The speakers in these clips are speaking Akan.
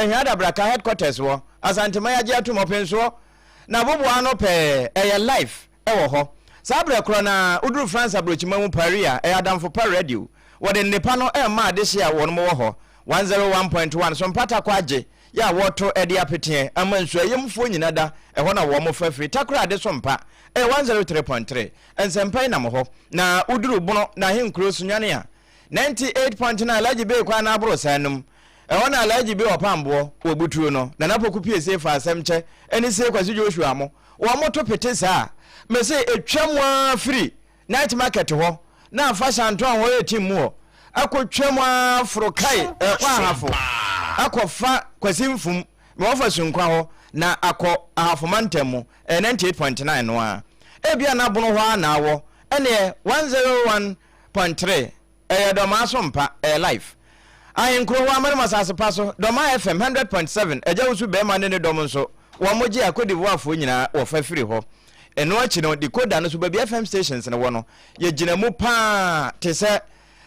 Ahia Adabraka headquarters wɔ Asanteman agye atom ɔpensoɔ na aboboa ano pɛɛ ɛyɛ live wɔ hɔ. Saa berɛ korɔ no ara woduru France aburokyima mu Paris a ɛyɛ Adamfo Pa Radio. Wɔde nnepa no rema adehye a wɔnom wɔ hɔ. 101.1 so mpata kɔ agye yɛ a wɔto de apeteɛ ama nsuayɛmfoɔ nyina da ɛhɔ na wɔn fa firi Takoradi so mpa ɛyɛ 103.3 nsɛmpa yi nam hɔ na woduru Bono na Ahenkuro Sunyani a 98.9 Alhaji Bey kwan no aboro saa num Ɛhɔ na Alhaji Bey ɔpamboɔ wɔ butuo no, Nana Poku Piesie fa asɛm kyɛ ɛne sie Kwasi Joshua mo, wɔn mo to pete saa a, me se ɛtwa mu ara firi Night Market hɔ na afa Shanton hɔ ɛretim mu hɔ akɔ twa mu ara foro kai ɛrekɔ Ahafo akɔ fa Kwasi Mfum me wɔfa Sunkwa hɔ na akɔ Ahafo mantam mu, ɛyɛ 98.9 no ara. Ebia na Bono hɔ ara na awɔ, ɛneɛ 101.3. Ɛyɛ Dɔmaa so mpa, ɛyɛ life. Ahenkuro hɔ Amanum asase pa so, Dɔmaa FM 100.7, Agya Wusu Bɛɛma ne ne dɔm nso, wɔn gye a Cote d'Ivoire foɔ nyinaa wɔ fa firi hɔ. Ɛno akyi no, decoder no so baabi FM stations no wɔ no, yɛgyina mu paa te sɛ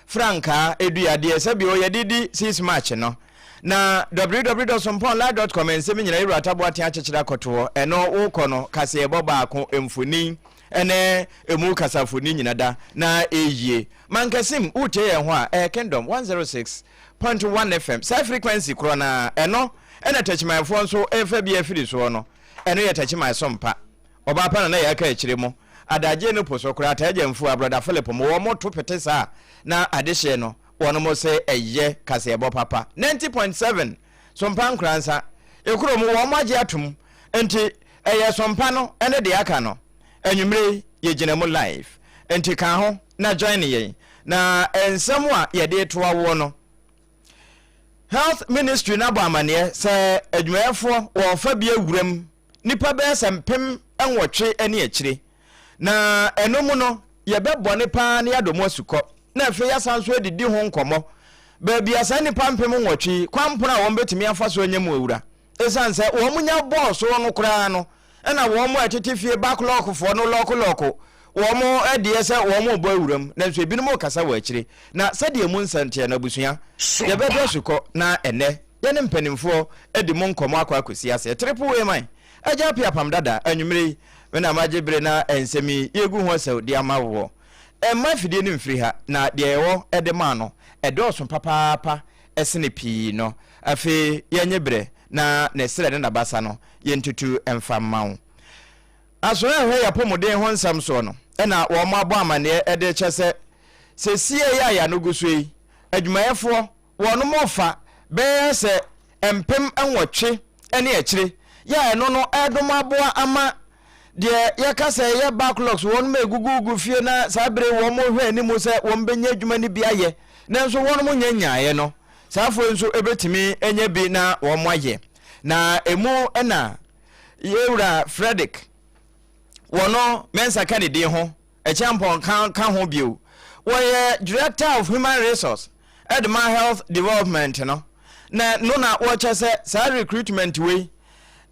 frankaa dua deɛ sɛbio yɛde di 6 March no. Na www.sompaonline.com nsɛm nyinaa Yɛwura Taboaten akyekyere akɔto hɔ. Ɛno wokɔ no, kaseɛbɔ baako, mfoni, ne emu kasafoni nyina da na ɛyie. Mankasim, woretie yɛn hɔ a, ɛyɛ Kingdom 106.1 FM. Saa frequency korɔ no ara, ɛno na Takyimanfoɔ nso refa bi afiri soɔ no. Ɛno yɛ Takyiman so mpa. Ɔbaa pa na na yɛaka akyire mo. Adagyeɛ no po so koraa, Taa Gyamfua, Brɔda Philip mo, wɔn to pete saa na adehyeɛ no, wɔnom se ɛyɛ kaseɛbɔ papa. 90.7 Sompa Nkoransa, Ekuro mu, wɔn agye atom, nti ɛyɛ Sompa no ne deɛ aka no. Anwummere yi yɛgyina mu live nti ka ho na join yɛn na nsɛm a yɛde retoa woɔ no. Health Ministry no abɔ amaneɛ sɛ adwumayɛfoɔ wɔrefa bi awuram nnipa bɛyɛ sɛ 8000 ne akyire na ɛno mu no yɛbɛbɔne paa na yɛadɔ mu asukɔ na afei yɛasan nso adidi ho nkɔmmɔ baabi a saa nnipa 8000 yi kwan pono a wɔbɛtumi afa so anya mu awura ɛsiane sɛ wɔn nya bɔɔ soɔ no koraa no Ɛna wɔn a ɛtete fie back lɔɔk foɔ no lɔɔko lɔɔko wɔn deɛ sɛ wɔn rebɔ awuram nanso ebinom rekasa wɔ akyire. Na sɛdeɛ emu nsɛm teɛ no abusua, yɛbɛdɔ asukɔ na ɛnnɛ yɛne mpanimfoɔ adi mo nkɔmmɔ akɔ akɔsi aseɛ. Triple A man, Agya Appiah Apam Dada, anwumerɛ yi me na magye bere na nsɛm yi yɛregu ho asau de ama woɔ. Mma afidie no mfiri ha na deɛ yɛwɔ de ma no ɛdɔɔso papaapa sene pii no. Afei yɛnnye berɛ na ne serɛ ne n'abasa no yɛntutu mfa mma wo. Asoɛe a ɛhwɛ y'apɔmuden ho nsɛm soɔ no na wɔn abɔ amaneɛ de rekyɛ sɛ sesie yi a y'ano gu so yi, adwumayɛfoɔ wɔnom refa bɛyɛ sɛ 8000 ne akyire yɛ a ɛno no ɛredom aboa ama deɛ yɛka sɛ ɛyɛ backlogs wɔnom ɛgugugu fie na saa bere wɔn rehwɛ anim sɛ wɔn bɛnya adwuma no bi ayɛ nanso wɔnom nyɛ nyaeɛ no saa afoɔ yi nso ɛbɛtumi anya bi na wɔn ayɛ. Na emu na Yewura Fredrick wɔ no Mensah ka ne din ho, Acheampong ka ka ho bio. Wɔyɛ Director of Human Resource de ma Health Development no. Na no na wɔkyɛ sɛ saa recruitment wei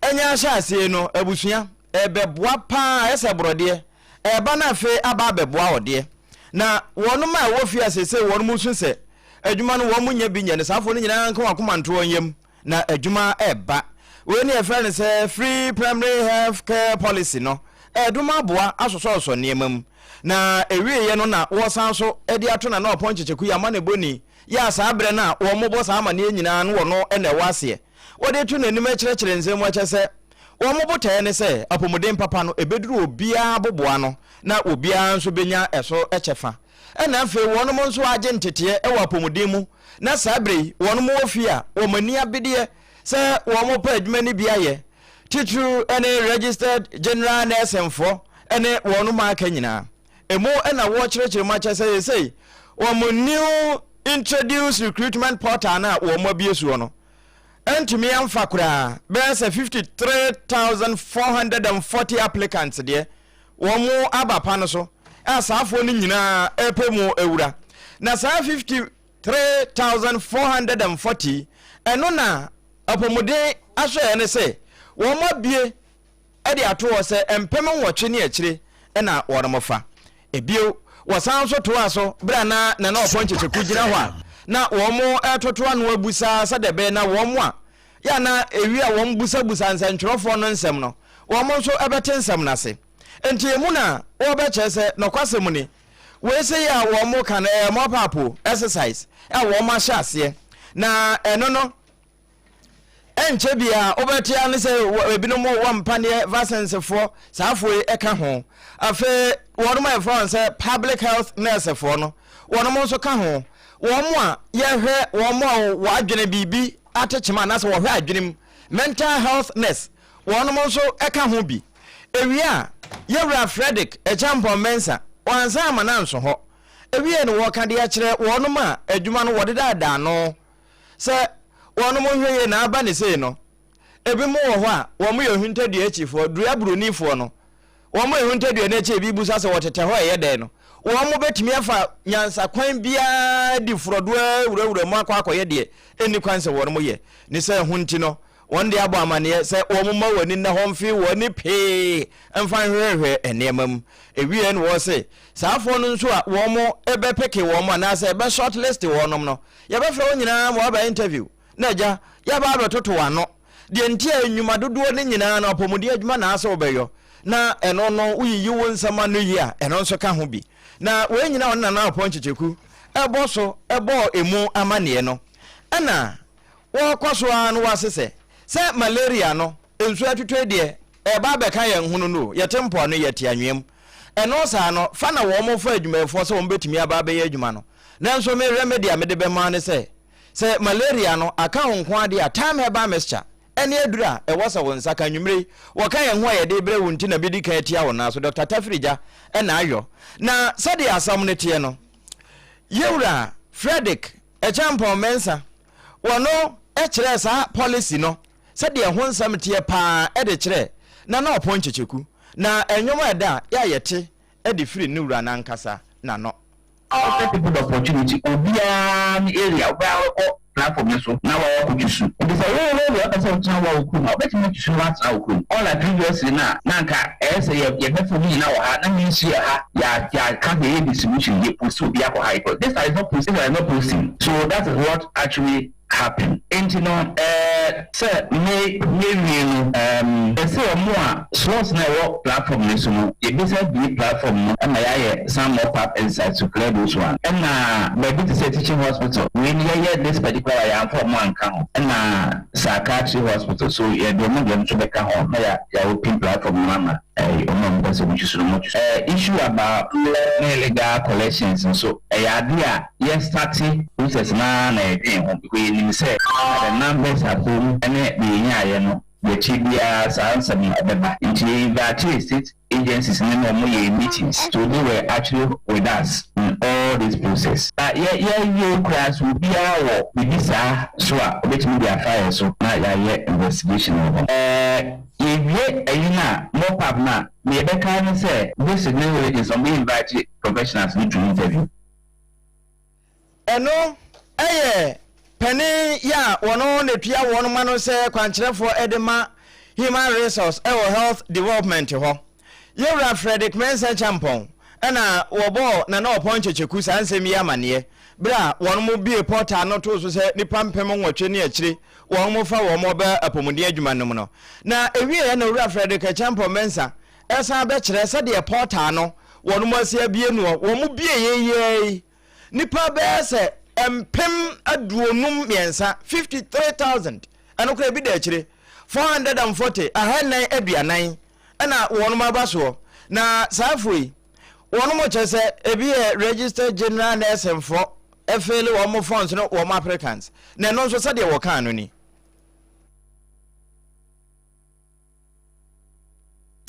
ɛnyɛ ahyɛaseɛ no abusua ɛbɛboa paa ayɛ sɛ borɔdeɛ ɛreba na afei aba abɛboa ɔdeɛ. Na wɔnom a ɛwɔ fie a seesei wɔnom su sɛ adwuma no wɔn nya bi nyɛ no saa afoɔ no nyinaa nka wɔn akoma nto wɔn yam. Na adwuma reba. Wei ne yɛfrɛ no sɛ Free Primary Health Care Policy no. Ɛredom aboa asosɔsosɔ nneɛma mu. Na ɛwieeɛ no na wɔsan so de ato Nana Ɔpɔn Kyekyeku yi amanebɔni yɛ a saa berɛ no a wɔbɔ saa amaneɛ nyinaa no wɔno na ɛwɔ aseɛ. Wɔde to n'anim kyerɛkyerɛ nsɛm mu kyɛ sɛ wɔn botaeɛ ne sɛ apɔmuden papa no ɛbɛduru obiara aboboano na obiara nso bɛnya ɛso kyɛfa. Ɛna afei wɔnom nso agye nteteɛ wɔ apɔmuden mu na saa berɛ yi wɔnom wɔ fie a wɔn ani abedeɛ sɛ wɔn pɛ adwuma no bi ayɛ, titiriw ne Registered General Nursingfoɔ ne wɔnom a aka nyinaa. Emu na wɔkyerɛkyerɛ mu akyɛ sɛ seesei wɔn new introduced recruitment portal no a wɔn abue soɔ no antumi amfa koraa bɛyɛ sɛ 53,440 applicants deɛ wɔn aba pa no so a saafoɔ no nyinaa repɛ mu awura. Na saa 53,440 ɛno na apɔmuden asɔeɛ no sɛ wɔn abue de ato hɔ sɛ 8000 ne akyire na wɔn fa. Ebio, wɔsan nso toaa so berɛ a na Nana Ɔpɔn Kyekyeku gyina hɔ a na wɔn retoto ano abusa sɛdeɛ ɛbɛyɛ na wɔn a. Yɛ a na ewie a wɔbusabusa nsɛntwerɛfoɔ no nsɛm no, wɔn nso bɛte nsɛm no ase. Enti emu na wɔbɛkyerɛ sɛ nɔkwasɛm ni, wei sei a wɔka no ɛyɛ mop-up exercise a wɔahyɛ aseɛ, na ɛno no ɛnkyɛ biara wobɛte ara ne sɛ ebinom wɔ mpaneɛ vaccines-foɔ, saa afoɔ yi ka ho. Afei wɔnom a yɛfrɛ wɔn sɛ public health nurse-foɔ no, wɔnom nso ka ho. Wɔn a yɛhwɛ wɔn a wɔadwene biribi atekyem anaasɛ wɔhwɛ adwene mu, mental health nurse, wɔnom nso ka ho bi. Ewie a, Yɛwura Fredrick Acheampong Mensah, wansan amma no anso hɔ. Ewiei no wɔka de akyerɛ wɔnom a adwuma no wɔdedaadaa ano sɛ wɔnom nhwɛ yie na aba ne sei no, ebinom wɔ hɔ a wɔn yɛ ohuntadua akyifoɔ, dua buronifoɔ no, wɔn yɛ ohuntadua no akyi ebi busa sɛ wɔtetɛ hɔ ɛyɛ dɛn no, wɔn bɛtumi afa nyansakwan biara di forɔdoɔ awurawura mu akɔ akɔyɛ deɛ ɛnni kwan sɛ wɔnom yɛ. Ne sɛ ho nti no, wɔn de abɔ amaneɛ sɛ wɔn mma wɔn ani nna hɔ mfe wɔn ani pee mfa nhwehwɛhwɛ nneɛma mu. Ewiei no wɔse saafoɔ no nso a wɔn bɛpeke wɔn anaasɛ bɛ short list wɔnom no, yɛbɛfrɛ wɔn nyinaa ma wɔaba interview na agya yɛaba abɛtoto w'ano. Deɛ nti a nnwuma dodoɔ no nyinaa no apɔmuden adwuma na asɛ wobɛyɔ na ɛno no woyiyi wo nsɛm ano yie a ɛno nso ka ho bi. Na wei nyinaa ɔne Nana Ɔpɔn Kyekyeku bɔ so bɔɔ emu amaneɛ no ɛna Wɔkɔ so ara no wɔase sɛ, sɛ malaria no nsu atwitwe deɛ, ɛreba abɛka yɛn hono no o, yɛte mpoano, yɛte anwea mu. Ɛno saa no, fa na wɔfa adwumayɛfoɔ sɛ wɔbɛtumi aba abɛyɛ adwuma no. Nanso me remedy a mede bɛma wo ne sɛ, sɛ malaria no aka wo nko ara deɛ a, Thyme Herbal Mixture ne aduru a ɛwɔ sɛ wo nsa ka. Anwummere yi, wɔka yɛn ho a yɛde rebrɛ wo nti na medi kan atia wo nan so. Dɔkta Tafirigya na ayɔ. Na sɛdeɛ asɛm no teɛ no, Yewura Fredrick Acheampong Mensah, Wɔno kyerɛɛ saa policy no sɛdeɛ ɛho nsɛm teɛ paa de kyerɛɛ Nana Ɔpɔn Kyekyeku, na nnwom a ɛda a yɛ a yɛte de firi ne wura no ankasa n'ano. Offer people the opportunity, obiara ne area obiara bɛkɔ platform no so na wakɔ twi su. Nti sɛ wo wo deɛ wopɛ sɛ wotena wo a wo kurom a, wobɛtumi atwi su na woatena wo kurom. Unlike previously no a na anka ɛyɛ sɛ yɛ yɛbɛfa mu nyinaa wɔ ha na ministry wɔ ha, yɛ yɛaka sɛ yɛyɛ distribution, yɛ post obi akɔ ha, yɛ this time is not post, this time is not posting. So that is what actually happen. Enti no eh, sɛ me mewie no ehm, yɛse ɔmo a slots no a ɛwɔ platform no so no yɛbɛsan abue platform no ma yɛayɛ some mop up exercise to clear those one. Ɛna baabi te sɛ teaching hospital wei no yɛyɛ this particular one yɛamfa ɔmo anka ho. Ɛna psychiatry hospital so yɛde ɔmo deɛ no nso bɛka ho na yɛ yɛ open platform no ama ɛyi ɔmo a ɔmo pɛ sɛ ɔmo choose no ɔmo choose. Eh, issue about ne illegal collections nso ɛyɛ ade a yɛ starte process no ara na yɛdwen ho because yɛnim sɛ the numbers at home ne deɛ yɛnyaeɛ no deɛ ɛkyɛ biara saa nsɛm no ɛbɛba nti yɛ invitee state agencies no ne wɔn yɛɛ meetings so they were actually with us in all this process. Na yɛ yɛawie koraa sɛ obiara wɔ biribi saa so a obetumi de afa yɛ so na yɛayɛ investigation wɔ hɔ. Ɛɛ yɛwie ɛyi no a mop up no a deɛ yɛbɛka ne sɛ district ne villages wɔn bɛ invite professionals no to interview. Ɛno yɛ panin yi a wɔn na ɛtua wɔn ma no sɛ kwankyerɛfoɔ de ma Human Resource wɔ Health Development hɔ. Yɛwura Fredrick Mensah Acheampong na wɔbɔɔ Nana Ɔpɔn Kyekyeku saa nsɛm yi amaneɛ berɛ a wɔn bue portal no too so sɛ nnipa 8000 ne akyire wɔn fa wɔn ɔbɛ apɔmuden adwuma no mu no. Na ɛwieɛ na Owura Fredrick Acheampong Mensah ɛsan bɛkyerɛ sɛdeɛ portal no wɔn asi abue noɔ. Wɔn bieeɛ yi ara yi, nnipa bɛyɛ sɛ 53,000, 53,000, ɛno koraa ebi da akyire, 440, 440, ɛna wɔn aba soɔ. Na saa afoɔ yi, wɔn kyerɛ sɛ ebi yɛ registered general nursingfoɔ, ɛfeele wɔn forms no wɔn applicants. Na ɛno nso sɛdeɛ wɔkaa no ni.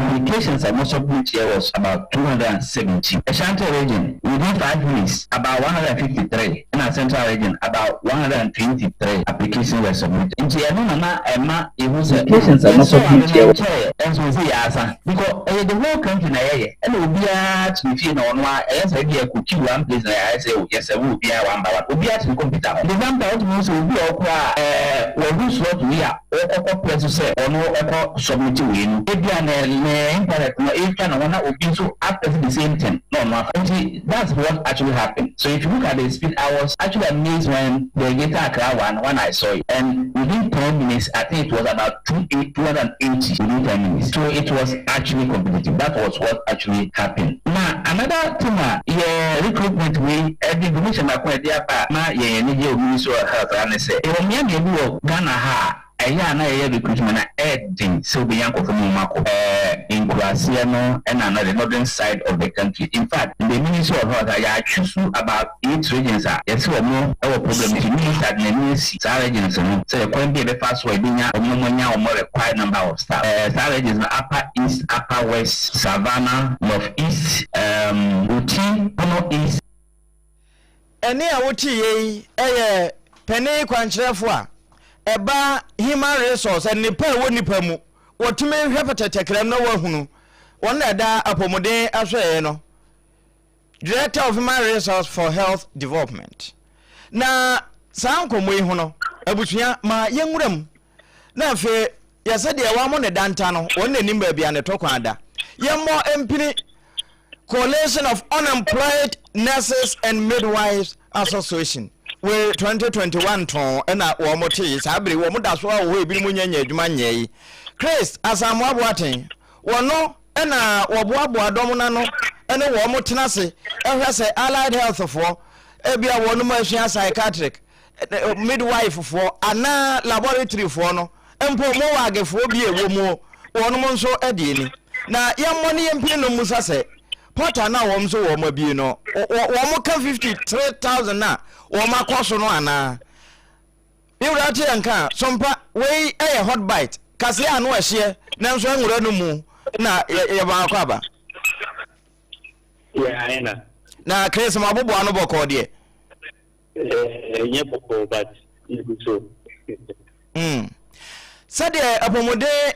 Applications a wɔsubmit yɛ was about 270. Ashanti region, within 5 minutes, about 153, ɛna Central region, about 123 applications were submitted. Nti ɛno na na ɛma ehu sɛ applications a wɔsubmit yɛ was kyɛɛ ɛnso sɛ yɛ asa because ɛyɛ the whole country na yɛyɛ ɛna obiara te ne fie na ɔno a ɛyɛ sɛ ebi ɛkɔ queue one place na yɛayɛ sɛ yɛ sɛ obiara one by one, obiara te ne computer ho. Nti sometimes wotumi hu sɛ obi a ɔkora a wɔhu slot wei a. Ɔkɔ press sɛ ɔno ɛkɔ submit wei no, ebia ne internet no etwa ne ho na obi nso apress the same thing na ɔno afa. Nti that's what actually happened. So if you look at the speed, I was actually amazed when the Greater Accra one, when I saw it, and within 10 minutes, I think it was about 280 within 10 minutes. So it was actually competitive. That was what actually happened. Na another thing a yɛ recruitment wei ɛde information baako a ɛde aba na yɛn ani gye omi Ministry of Health ne sɛ ɛwɔ mmea mmienu wɔ Ghana ha a ɛyɛ a na yɛyɛ recruitment na ɛɛden sɛ wobɛnya nkɔfo mu mako nkuraseɛ no ɛna na the northern side of the country. In fact, the Ministry of Health a yɛatwe so about eight regions a yɛsɛ wɔn ɛwɔ problem, nti minister de n'ani asi saa regions no sɛ ɛkwan bi a yɛbɛfa so a yɛbɛnya wɔn mo nya wɔn required number of staff. Saa regions no, Upper East, Upper West, Savannah, North East, Oti, Bono East. Ɛne a wote yei ɛyɛ panin kwankyerɛfo a ɛba human resource, nipa a ɛwɔ nipa mu, wɔtumi hwɛ pɛtɛtɛkrɛm na wɔahunu wɔn na ɛda apɔmuden ahwɛeɛ no, Director of Human Resource for Health Development. Na saa nkɔmmɔ yi ho no, abusua, ma yɛnwura mu na afei yɛsɛ deɛ wɔamo ne danta no, wɔn n'anim baabi a ne tɔ kwan da. Yɛmmɔ mpini Coalition of Unemployed Nurses and Midwives Association wei 2021 tɔn ɛna wɔn te saa bere wɔn da so a wɔ hɔ, ebinom nyɛ adwuma nyɛ yi. Chris Asamoah Boateng, wɔno ɛna wɔboaboa dɔm n'ano ɛne wɔn tena ase ɛhwɛ sɛ allied health foɔ, ebi a wɔn mu asua psychiatric, midwife foɔ anaa laboratory foɔ no mpo, mo wagefoɔ bi a ɛwɔ mu, wɔn nso ɛde ani na yɛmmɔ ne yɛmpini no musa sɛ portal na wɔn nso wɔn abie no, wɔn ka 53,000 a wɔn akɔ so no anaa. Ewura te yɛn ka sompa, wei ɛyɛ Hot Bite kaseɛ ano ɛhyeɛ nanso ɛnwura no mu na yɛ baako aba. Yeah, na Chris mo aboboa no bɔkɔɔ deɛ? Ɛnyɛ bɔkɔɔ, but yɛgu so. Sɛdeɛ apɔmuden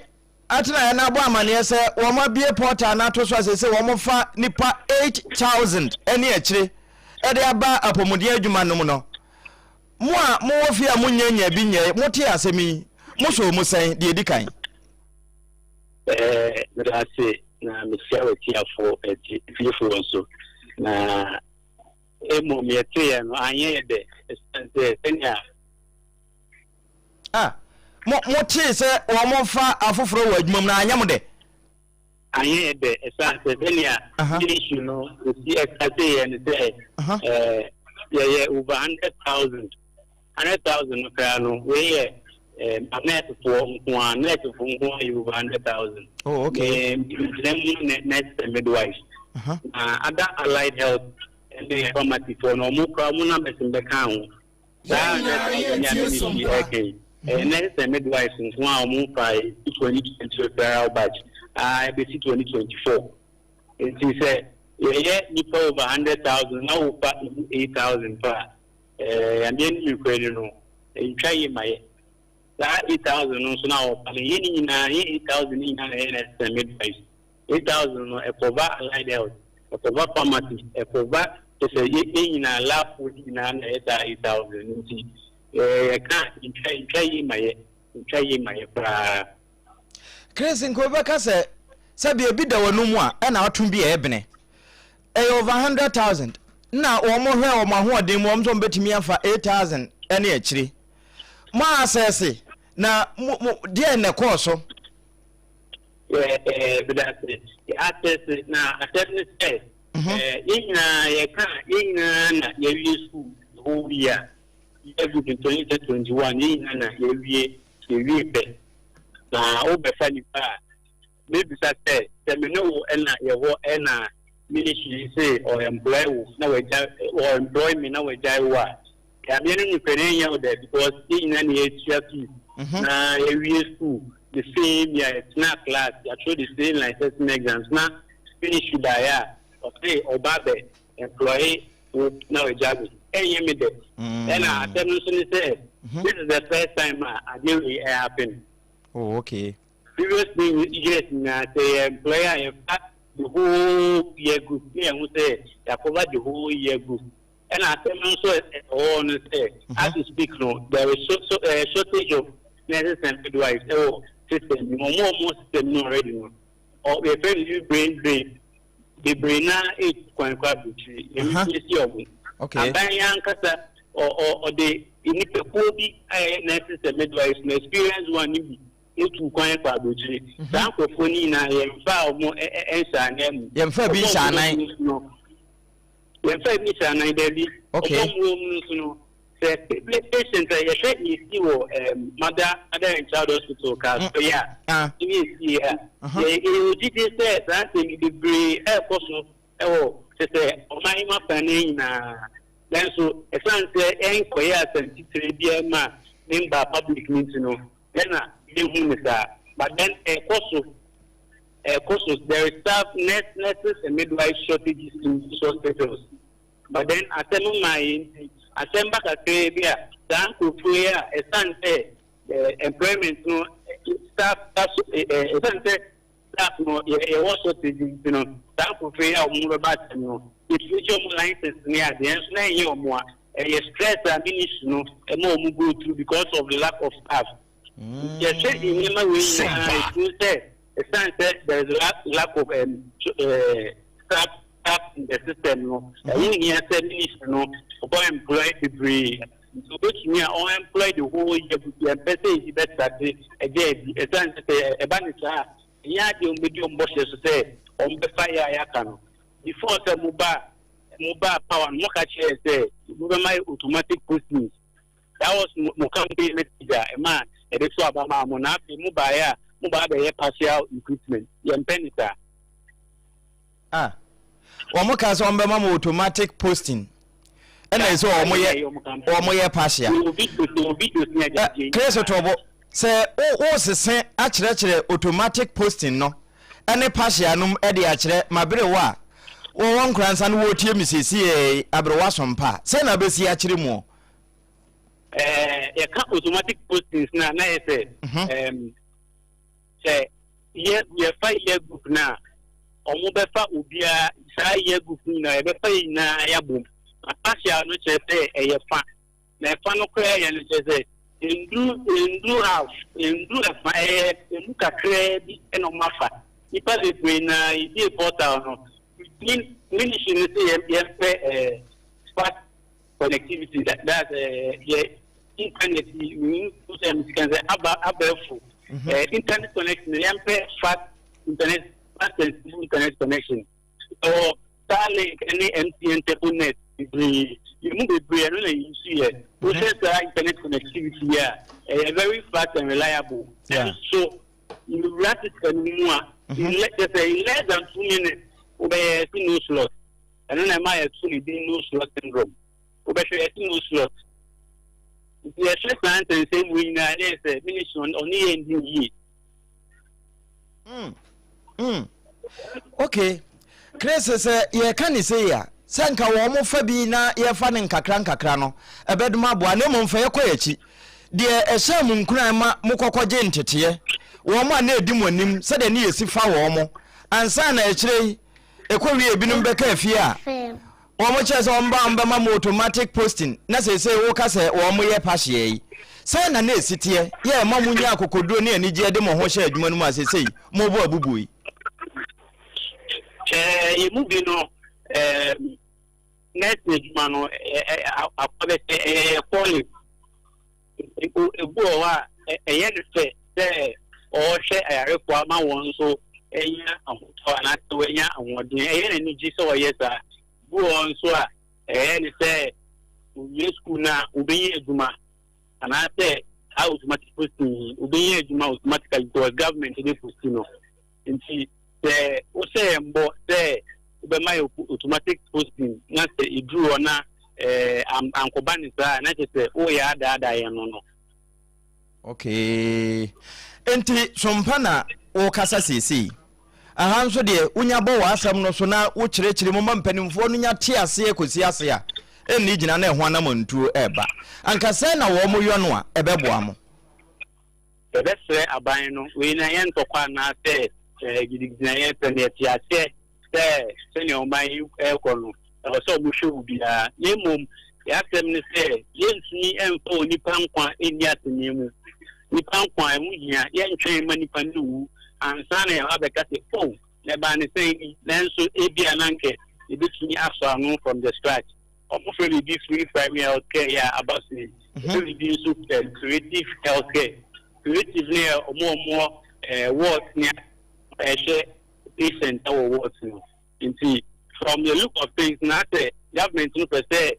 atenaeɛ no abɔ amanneɛ sɛ wɔn abie portal no ato so asɛ sɛ wɔn fa nipa 8000 ne akyire ɛde aba apɔmuden adwuma no mu no, mo a mowɔ fie a monyɛ nya bi nyɛ, mote asɛm yi, mosɔ mu sɛn deɛ ɛdi kan? Meda ase na mehyia w'atiafoɔ atiefoɔ nso. Na mmom yɛteeɛ no anyɛ yɛ dɛ, ɛsiane sɛ sɛnea Ah, mo motee sɛ wɔn fa afoforɔ wɔ adwuma mu na anyɛ mo dɛ? Anyɛ yɛ dɛ, ɛsiane sɛ sɛnea issue no ɛsi ɛkaseeɛ no sɛ yɛyɛ over 100,000. 100,000 no koraa no, wei yɛ nursefoɔ nko a, nursefoɔ nko a yɛ over 100,000. Oh, okay. Gyina mu nurse and midwife na other allied health ne pharmacyfoɔ no, ɔmo koraa ɔmo numbers mbɛka ho. Saa 100,000 ne a ministry ɛka yi, ɛyɛ nurses and midwives nko a ɔmo fa 2020 referral batch a ɛbɛsi 2024. Nti sɛ yɛyɛ nipa over 100,000 na wofa emu 8000 pa a, yadeɛ no mekura ni no ntwa yie ma yɛ. Saa 8000 no nso na wɔfa no, yɛ ne nyinaa yɛ 8000 ne nyinaa na ɛyɛ nurses and midwives. 8000 no ɛcover allied health, ɛcover pharmacy, ɛcover kyɛ sɛ yɛ nyinaa, lab food nyinaa na ɛyɛ saa 8000. Nti yɛka ntwa yie ma yɛ, ntwa yie ma yɛ koraa. Chris, nka wobɛka sɛ sɛbi ebi da w'anum a ɛna ato bi a ɛbene ɛyɛ over 100,000 na wɔn hwɛ wɔn ahoɔden mu, wɔn nso wɔbɛtumi afa 8000 ɛne akyire. Mo asɛse na mo deɛ na ɛkɔɔ so? Ɛɛ bidase, yɛ asɛse na asɛm ne sɛ yɛn nyinaa yɛka yɛn nyinaa na yɛwie school the whole year, year group in 2021, yɛn nyinaa na yɛwie pɛ na wobɛfa nipa a mebisa sɛ me ne wo ɛna yɛwɔ ɛna ministry sɛ ɔemploy wo na wagya, ɔemploy me na wagyae wo a, yameɛ no nokura no ɛnyɛ wo dɛ, because yɛn nyinaa na yɛatua fees na yɛwie school the same year, yɛtena class, yɛatwerɛ the same licensing exams, na ministry baeɛ a ɔse ɔba bɛ employ wo na wagya me, ɛnyɛ me dɛ. Ɛna asɛm no nso ne sɛ this is the first time a adeɛ wei ɛhappen. Previous years nyinaa, sɛ yɛ employ a, yɛfa the whole year group ne yɛn ho sɛ yɛacover the whole year group. Ɛna asɛm no nso ɛwɔ no sɛ as we speak no, there is so, shortage of Nurses and midwives ɛwɔ system bi mu. Ɔmo a ɔmo wɔ system no already no, ɔ yɛfrɛ no bi brain drain. Bebree naa etu kwan kɔ aburokyire. Yɛn nso yɛsi ɔmo. Aban yi ankasa ɔ ɔ ɔde nnipakuo bi a ɛyɛ nurses and midwives no, experienced one no bi etu kwan kɔ aburokyire. Saa nkurɔfoɔ no nyinaa yɛnfa ɔmo ɛ ɛ nhyɛ anan mu. Yɛnfa bi nhyɛ anan. Yɛmfa bi nhyɛ anan, dabi. Okay. Ɔmo wɔ mu nso no, sɛ patient a yɛhwɛ yɛsi wɔ mother mother and child hospital ka so yɛ a, ɛne yɛsi yɛ a, yɛ yɛwɔ gyidie sɛ saa nsɛm yi bebree ɛrekɔ so ɛwɔ kyɛ sɛ ɔman yi mu afanan nyinaa. Nanso ɛsiane sɛ ɛnkɔyɛ asɛm titire biara ma ne mba public no nti no, ɛna yɛhu no saa. But then ɛrekɔ so. Ɛkɔ so, there is staff, nurse, nurses and midwives shortages in these hospitals. But then asɛm mmaa yɛ nti, asɛm ba kakraa bi a, saa nkurɔfoɔ yi a ɛsan sɛ employment no staff staff ɛsan sɛ staff no yɛ yɛwɔ shortage nti no, saa nkurɔfoɔ yi a wɔn bɛba asɛm no, yɛtumi gye wɔn license ne adeɛ nso na ɛnyɛ wɔn a, ɛyɛ stress a ministry no ɛma wɔn go through because of the lack of staff. Yɛhwɛ nneɛma wei nyinaa, ɛtumi sɛ ɛsiane sɛ there is lack, lack of staff staff in the system no, ɛho hia sɛ ministry no ɔbɔ employ bebree. Nti obetumi a ɔn employ the whole year bi, yɛmpɛ sɛ ebi bɛsate ɛgya adi. Ɛsiane sɛ sɛ ɛba ne saa a, ɛnyɛ adeɛ wɔn bɛdi wɔn bɔhyɛ so sɛ wɔn bɛfa yɛ a yɛaka no. Before sɛ mo ba mo ba power no, mo ka kyerɛ sɛ mo bɛma automatic postings. That was mo campaign message a ɛma yɛde so aba maa mo, na afei mo baeɛ a mo baa bɛyɛ partial recruitment. Yɛmpɛ ne saa. Ah, wɔn ka sɛ wɔn bɛma mo automatic posting, ɛna ɛsɛ wɔn yɛ wɔn yɛ partial. Chris Tobo, sɛ wo sese akyerɛkyerɛ automatic posting no ɛne partial nom ɛde akyerɛ maberewa a wɔwɔ nkoransa no wɔretie mi siesie aberewa sompa sɛ na bɛsi akyerɛ mu. Yɛka automatic postings na na yɛ sɛ sɛ yɛ yɛfa year group na ɔmo bɛfa obiara, saa year group nyinaa yɛbɛfa yɛ nyinaa yɛabom. Na partial no kyerɛ sɛ ɛyɛ fa, na ɛfa no koraa yɛ no kyerɛ sɛ nduru half, nduru ɛfa, ɛyɛ emu kakraa bi ɛna ɔmo afa nipa bebree. Na yɛbie portal no, ministry no sɛ yɛ yɛmpɛ fast connectivity, that's yɛ internet yi mi n sɛ mi sika sɛ aba abɛɛfo internet connection, yɛmpɛ fast internet, fast and stable internet connection. Ɛwɔ Starlink ne MTN Telconet bebree, yɛn mu bebree ɛno na yɛn nso yɛ wohwɛ saa internet connectivity yi a, ɛyɛ very fast and reliable. Ɛnso nwura system no mu a, in less than 2 minutes wobɛyɛ ɛsi no slot. Ɛno na ɛma yɛto ne din no slot syndrome. Wobɛhwɛ, yɛsi no slot. Nti yɛhwɛ saa nsɛnsɛm mu nyinaa ne yɛ sɛ ministry ɔne yɛn di yie. Okay, Chris, sɛ yɛka ne sei a, sɛ nka wɔn mo fa bi na yɛfa ne nkakra nkakra no ɛbɛdom aboa, na mmom fa yɛkɔ yɛkyi deɛ ɛhyɛ mo nkuran ma mokɔkɔ gye nteteɛ, wɔn a na ɛdi mo anim, sɛdeɛ ne yɛsi fa wɔn mo ansa na akyire yi ɛkɔ wie, ebinom bɛka afie a wɔn kyerɛ sɛ wɔn ba wɔn bɛma mo automatic posting, na seesei woka sɛ wɔn yɛ pahyɛ yi, sɛ na esi teɛ yɛ ɛma mo nya akokoduro ne anigyeɛ de mo ho hyɛ adwuma no mu a seesei mo bɔ abubuo yi? Yɛ mu bi no, nurse adwuma no akɔ bɛ sɛ ɛyɛ calling. Ebu wɔ hɔ a ɛyɛ no fɛ sɛ ɔrehwɛ ayarefoɔ ama wɔn nso anya ahotɔ anaasɛ wɔanya ahoɔden, ɛyɛ n'ani gye sɛ ɔyɛ saa. Bu wɔ hɔ nso a ɛyɛ ne sɛ owie sukuu no a obɛnya adwuma anaasɛ saa automatic posting yi, obɛnya adwuma automatically because government bɛ post no. Nti sɛ wohyɛ yɛn bɔ sɛ wobɛma yɛ automatic posting na sɛ ɛduru hɔ na ankɔba ne saa, na kyerɛ sɛ woyɛ adaadaa yɛn no. Okay, nti sompa na wokasa seesei aha nso deɛ wonya bɔ w'asɛm no so na wokyerɛkyerɛ mu ma mpanimfoɔ no nya te aseɛ kɔsi ase a ɛnni gyina na ɛho anamantuo ɛreba anka sɛn na wɔn mo yɔ no a ɛbɛboa mo? Yɛbɛsrɛ aban no, wei na yɛn ntɔkwa anaasɛ gidigidi na yɛpɛ no. Yɛte aseɛ sɛ sɛnea ɔman yi ɛrekɔ no, ɛwɔ sɛ ɔmo hwɛ wo biara, na mmom yɛasɛm ne sɛ yɛntumi mfa onipa nkwa nni asɛnniɛ mu. Nnipa nkwa, ɛho hia. Yɛntwɛn mma nnipa no nwu ansa na yɛaba abɛka sɛ, Oh, na ɛbaa ne sɛn ni? Nanso ebia na anka yebetumi asɔ ano from the scratch. Wɔfrɛ biribi free primary health care yi a aba so yi. Wɔfrɛ biribi nso curative health care. Curative no yɛ wɔn a wɔwɔ eh, wards ne ɛhwɛ patient wɔ wards no. Nti from the look of things na sɛ government no pɛ sɛ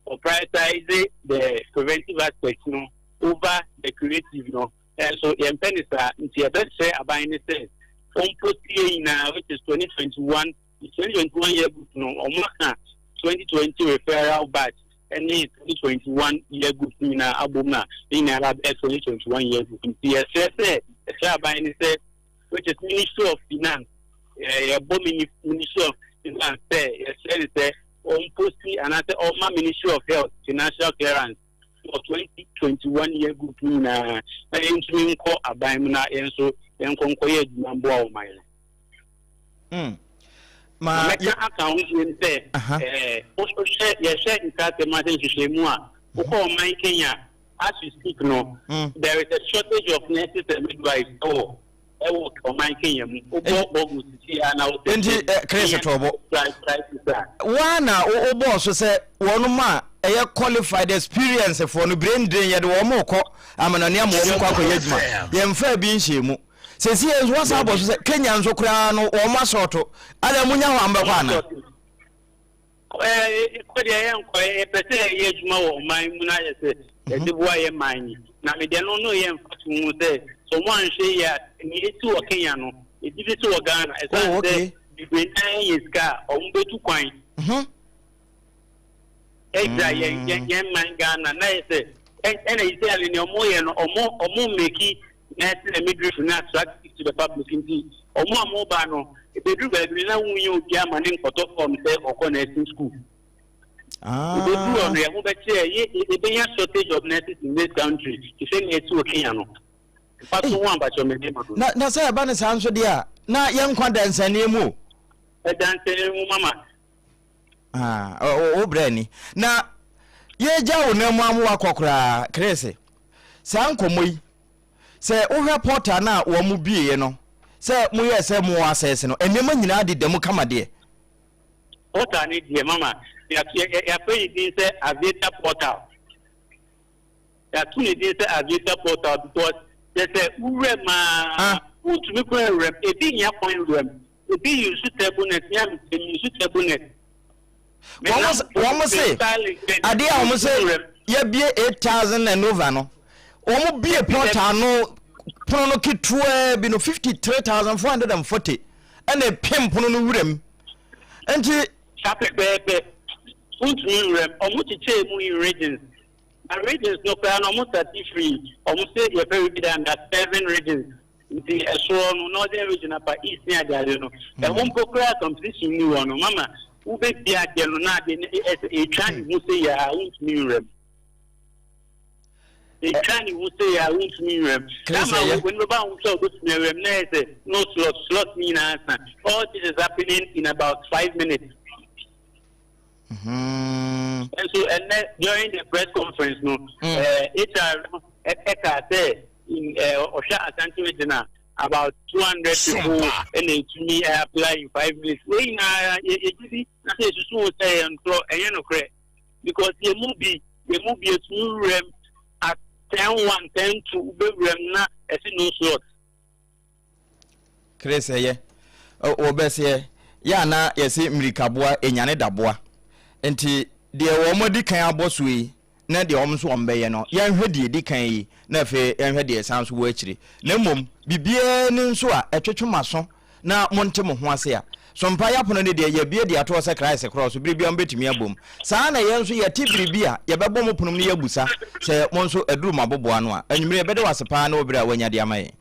Wɔ prioritise the preventive aspect no over the curative no, nanso yɛmpɛ no saa, nti yɛbɛsrɛ aban no sɛ wɔmposti yɛn nyinaa which is 2021, 2021 year group no, wɔn aka 2020 referral batch ne 2021 year group no nyinaa abom na ne nyinaa ba bɛyɛ 2021 year group. Nti yɛsrɛ sɛ, yɛsrɛ aban no sɛ which is Ministry of Finance, yɛbɔ Ministry of Finance sɛ yɛsrɛ no sɛ ɔmposti anaasɛ ɔmma Ministry of Health financial clearance for 2021 year group no nyinaa na yɛntumi nkɔ aban mu na yɛn nso yɛnkɔ nkɔyɛ adwuma mboa ɔman no. Ma mɛka aka ho bio sɛ ɛɛ wohwɛ yɛhwɛ nkrasɛm ase nhwehwɛmu a wokɔ ɔman Kenya as we speak no there is a shortage of nurses and midwives ɛwɔ ɛwɔ ɔman Kenya mu. Wobɔ Google sisi a na wosɛ Nti eh, Chris Kenyan Tobo, crisis a. Woa na wobɔɔ so sɛ wɔnom a ɛyɛ qualified experience foɔ no brain drain yɛde wɔn rekɔ amanɔne ama wɔn kɔ akɔyɛ adwuma yɛmfaa bi nhyɛɛ mu. Sɛsi yɛ nso woasan abɔ so sɛ Kenya nso koraa no wɔn asɔɔto ada munya hɔ a mobɛkɔ anaa? Kɔ deɛ yɛnkɔ, yɛpɛ sɛ yɛyɛ adwuma wɔ ɔman mu na ayɛ sɛ yɛde boa yɛ man yi. Na me deɛ no no yɛ mfatoho sɛ sɛ wɔn anhwɛ yie a nea esi wɔ Kenya no ebi besi wɔ Ghana ɛsan Oh, sɛ okay. bebree naa yɛ sika a wɔn bɛtu kwan agya yɛn yɛn yɛn man Ghana na yɛ sɛ ɛna yi sɛ ɛne nea wɔn yɛ no wɔn wɔn mmeki nursing and midwifery no attractive to the public nti wɔn a wɔba no ebeduru baabi no na wonyɛ obi ama ne nkɔtɔ fɔm sɛ ɔkɔ nursing school. Ebeduru hɔ no yɛn ho bɛkyerɛ yɛ ebenya shortage of nurses in this country te sɛ nea esi wɔ Kenya no. Mfaso ho abakyɛ mede ma no. Na na sɛ ɛba ne saa nso deɛ a na yɛn nkwa da nsɛnneɛ mu o. Ɛda nsɛnneɛ mu mama. Ah, wo brɛ ni. Na yɛgya wo nan mu amoa kɔ koraa, Chris. Saa nkɔmmɔ yi, Sɛ wohwɛ portal no a wɔn bieɛ no, sɛ moyɛɛ sɛ mo assess no, nneɛma nyinaa deda mu kama deɛ? Portal no deɛ mama, yɛafrɛ ne din sɛ Aviator Portal. Yɛato ne din sɛ Aviator Portal because kyerɛ sɛ wowura mu a, wontumi koraa nwura mu. Ebi nnya kwan nwura mu. Ebi use turbonet, me a mete me use turbonet. Wɔn se adeɛ a wɔn se yɛbie 8,000 and over no, wɔn bie portal no pono no ketewaa bi no 53,440 ɛna epem pono no wura mu. Nti. Saa pɛpɛɛpɛ, wontumi nwura mu. Wɔn kyekyɛɛ mu in regions. Na regions no koraa no wɔn start firi wɔn se yɛfrɛ bi da under seven regions. Nti ɛsoro no, northern region, upper east ne adeade no, ɛhɔ mpo koraa competition ni hɔ no, mama wobɛdi adeɛ no na adeɛ no ɛsɛ ɛtwa ne ho sɛ yɛ a wontumi nwura mu. Ɛtwa ne ho sɛ yɛ a wontumi nwura mu. Dama w'ani bɛba ho sɛ wobɛtumi awura mu na ɛyɛ sɛ no slot, slot ne nyinaa sa. All this is happening in about 5 minutes. Nso ɛnɛ during the press conference no, HR no ɛka sɛ ɔhwɛ Ashanti Region a about 200 people ɛna etumi apply in 5 minutes. Wei nyinaa yɛgye di na sɛ esusu ho sɛ yɛn ntorɔ ɛnyɛ nokorɛ because yɛn mu bi etumi wuram at 10:01, 10:02 wobɛwuram na ɛsi no slot. Chris ɛyɛ wɔbɛseɛ yɛ ana yɛse mmirikaboa ɛnyane daboa nti deɛ wɔn adi kan abɔ so yi na deɛ wɔn nso wɔn bɛyɛ no yɛnhwɛ deɛ edi kan yi na afei yɛnhwɛ deɛ ɛsan so wɔ akyire na mmom biribiara ni nso a ɛtwetwe mo aso na monte mo ho ase a sompa yɛapono no deɛ yɛabie de atoɔ sɛ Christ korɔ so bere biara mobɛtumi abom saa na yɛn nso yɛte biribi a yɛbɛbɔ mo ponom no yɛabusa sɛ mo nso aduru mo aboboa no a anwummere yɛbɛda wo ase paa ne wo berɛ a woanya de ama yɛn.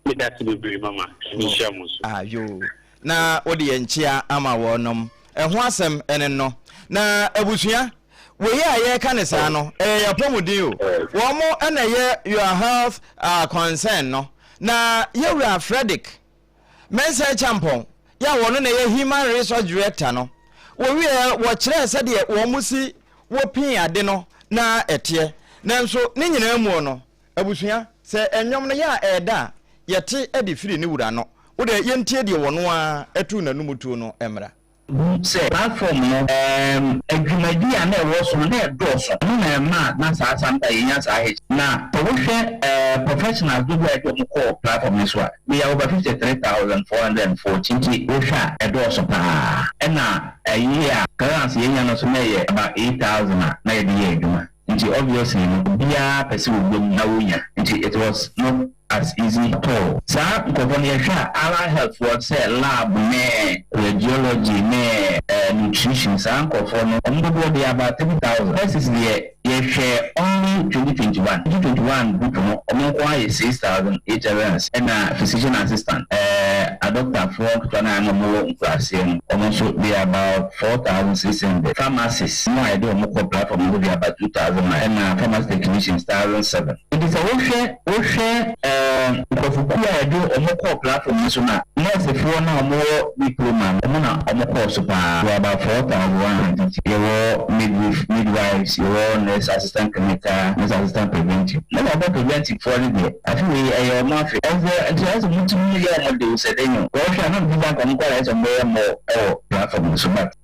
Meda ase bebree mama. Nyame nhyira mo nso. Ah yoo. Na wode yɛn nkyea ama wɔnom. Ɛho asɛm ne no. Na abusua, wei a yɛreka no saa no, ɛyɛ yɛn apɔmuden o. Wɔn na ɛyɛ your health ah concern no. Na yɛwura Fredrick Mensah Acheampong yɛ a wɔno na ɛyɛ Human Resource Director no, wɔwieɛ wɔkyerɛɛ sɛdeɛ wɔn si wɔpii ade no na ɛteɛ. Nanso ne nyinaa muo no, abusua, sɛ. Sɛ nnwom no yɛ a ɛɛda a, yɛte de firi ne wura no. Wo deɛ yɛntie deɛ wɔno ara tuu n'anum tuo no mmra. Hu sɛ platform no ɛɛm dwumadi a na ɛwɔ so no na ɛdɔɔso, ɛno na ɛma na saa sometimes yɛnya saa hitch. Na sɛ wohwɛ ɛɛ professionals dodoɔ a yɛde wɔn kɔɔ platform no so a, we are over 53,440 nti wohwɛ a ɛdɔɔso paa. Ɛna ɛyi a clearance yɛnya no nso na ɛyɛ about 8,000 a na yɛde yɛ adwuma. Nti obviously no obiara pɛ sɛ ɔwura mu na ɔnya nti it was not as easy at all. Saa nkorɔfoɔ no yɛhwɛ a allied health foɔ sɛ lab ne radiology ne nutrition saa nkorɔfoɔ no wɔn dodoɔ they are about 3000. Nurses deɛ yɛhwɛ only 2021, 2021 group no wɔn nko ara yɛ 6806 ɛna physician assistant adɔkotafoɔ nketewa no a na wɔwɔ nkuraaseɛ no wɔn nso they are about 4600. Pharmacists no a yɛde wɔn kɔ platform no de aba 2009 ɛna pharmacy technicians 1007. Nti sɛ wohwɛ wohwɛ ɛɛ nkurɔfokuo a yɛde wɔn kɔɔ platform no so no a, nɛɛsefoɔ no a wɔwɔ diploma no wɔn na wɔkɔɔ so pa ara, they were about 4150. Yɛwɔ midwif midwives, yɛwɔ nurse assistant clinical, nurse assistant preventive. Na wɔn preventive foɔ no deɛ afe wei ɛyɛ wɔn afe. Ɛsɛ nti ayɛ sɛ wɔtumi yɛ wɔn de o sɛ dɛn o. Wɔhwɛ a na mede anka wɔn kɔ ayɛ sɛ wɔbɛyɛ more ɛwɔ platform no so but.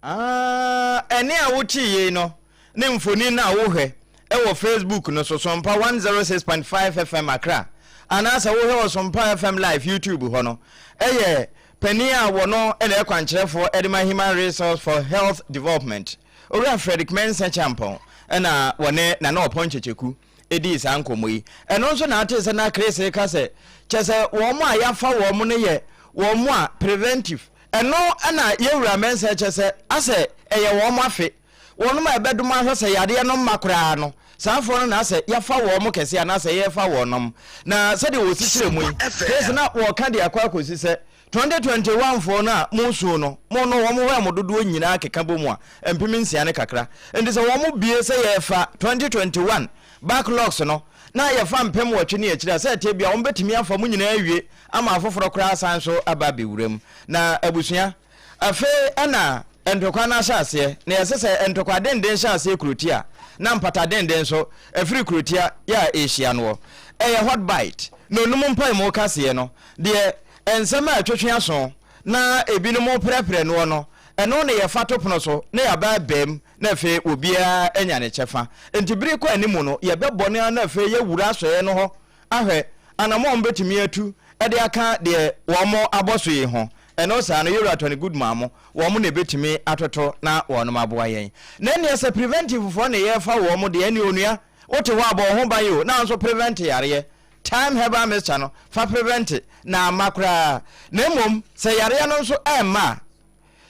Ah, ɛnne a wotee yei no ne mfonin no a wohwɛ wɔ Facebook no so, Sompa 106.5 FM Accra, anaasɛ wohwɛ wɔ Sompa FM Live YouTube hɔ no, yɛ panin a wɔno na ɛyɛ kwankyerɛfoɔ de ma Human Resource for Health Development, Owura Frederick Mensah Kyampɔn, na wɔne Nana Ɔpɔn Kyekyeku dii saa nkɔmmɔ yi. Ɛno nso na atee sɛ na Chris reka sɛ, kyɛ sɛ wɔn a yɛafa wɔn no yɛ wɔn a preventive Ɛno na yɛn wura Mensah kyɛ sɛ asɛ ɛyɛ wɔn afe, wɔnom a ɛbɛdom ahwɛ sɛ yadeɛ no mma koraa no, saa foɔ no na asɛ yɛafa wɔn kɛseɛ anaasɛ yɛrefa wɔnom. Na sɛdeɛ wɔsi kyerɛ mu yi, Chris na wɔreka de akɔ akɔsi sɛ 2021 foɔ no a moresu no, mo no wɔn hɔ a mo dodoɔ nyinaa keka bɔ mu a, 6000 ne kakra. Nti sɛ wɔn bue sɛ yɛrefa 2021 backlogs no na yɛfa 8000 ne akyire a, sɛ ɛteɛ biara wɔbɛtumi afa mo nyinaa awie ama afoforɔ koraa asan nso aba abɛwura mu. Na abusua, afei na ntɔkwa no ahyɛ aseɛ, na yɛse sɛ ntɔkwa denden hyɛ aseɛ kurotia a, na mpata denden nso afiri kurotia yɛ a ɛrehyia noɔ. Ɛyɛ hot bite, na onum mpaemu kaseɛ no, deɛ nsɛm a ɛtwetwe aso na ebinom reprɛprɛ noɔ no, ɛno na yɛfa to pono so na yɛaba abaam na afei obiara anya ne kyɛfa. Enti bere kɔ anim no, yɛbɛbɔ no ara na afei yɛawura asɔeɛ no hɔ ahwɛ anammɔn a wɔbɛtumi atu de aka deɛ wɔabɔ so yi ho. Ɛno saa no, Yɛwura Tony Goodman mo, wɔn na ɛbɛtumi atoto na wɔnom aboa yɛn. Na ɛnneɛ sɛ preventive foɔ na yɛrefa wɔn deɛ, ɛnneɛ onua, wote hɔ a, bɔ wo ho ban o, na nso prevent yareɛ. Thyme herbal mixture no, fa prevent na amma koraa. Na mmom, sɛ yareɛ no nso ɛmma a,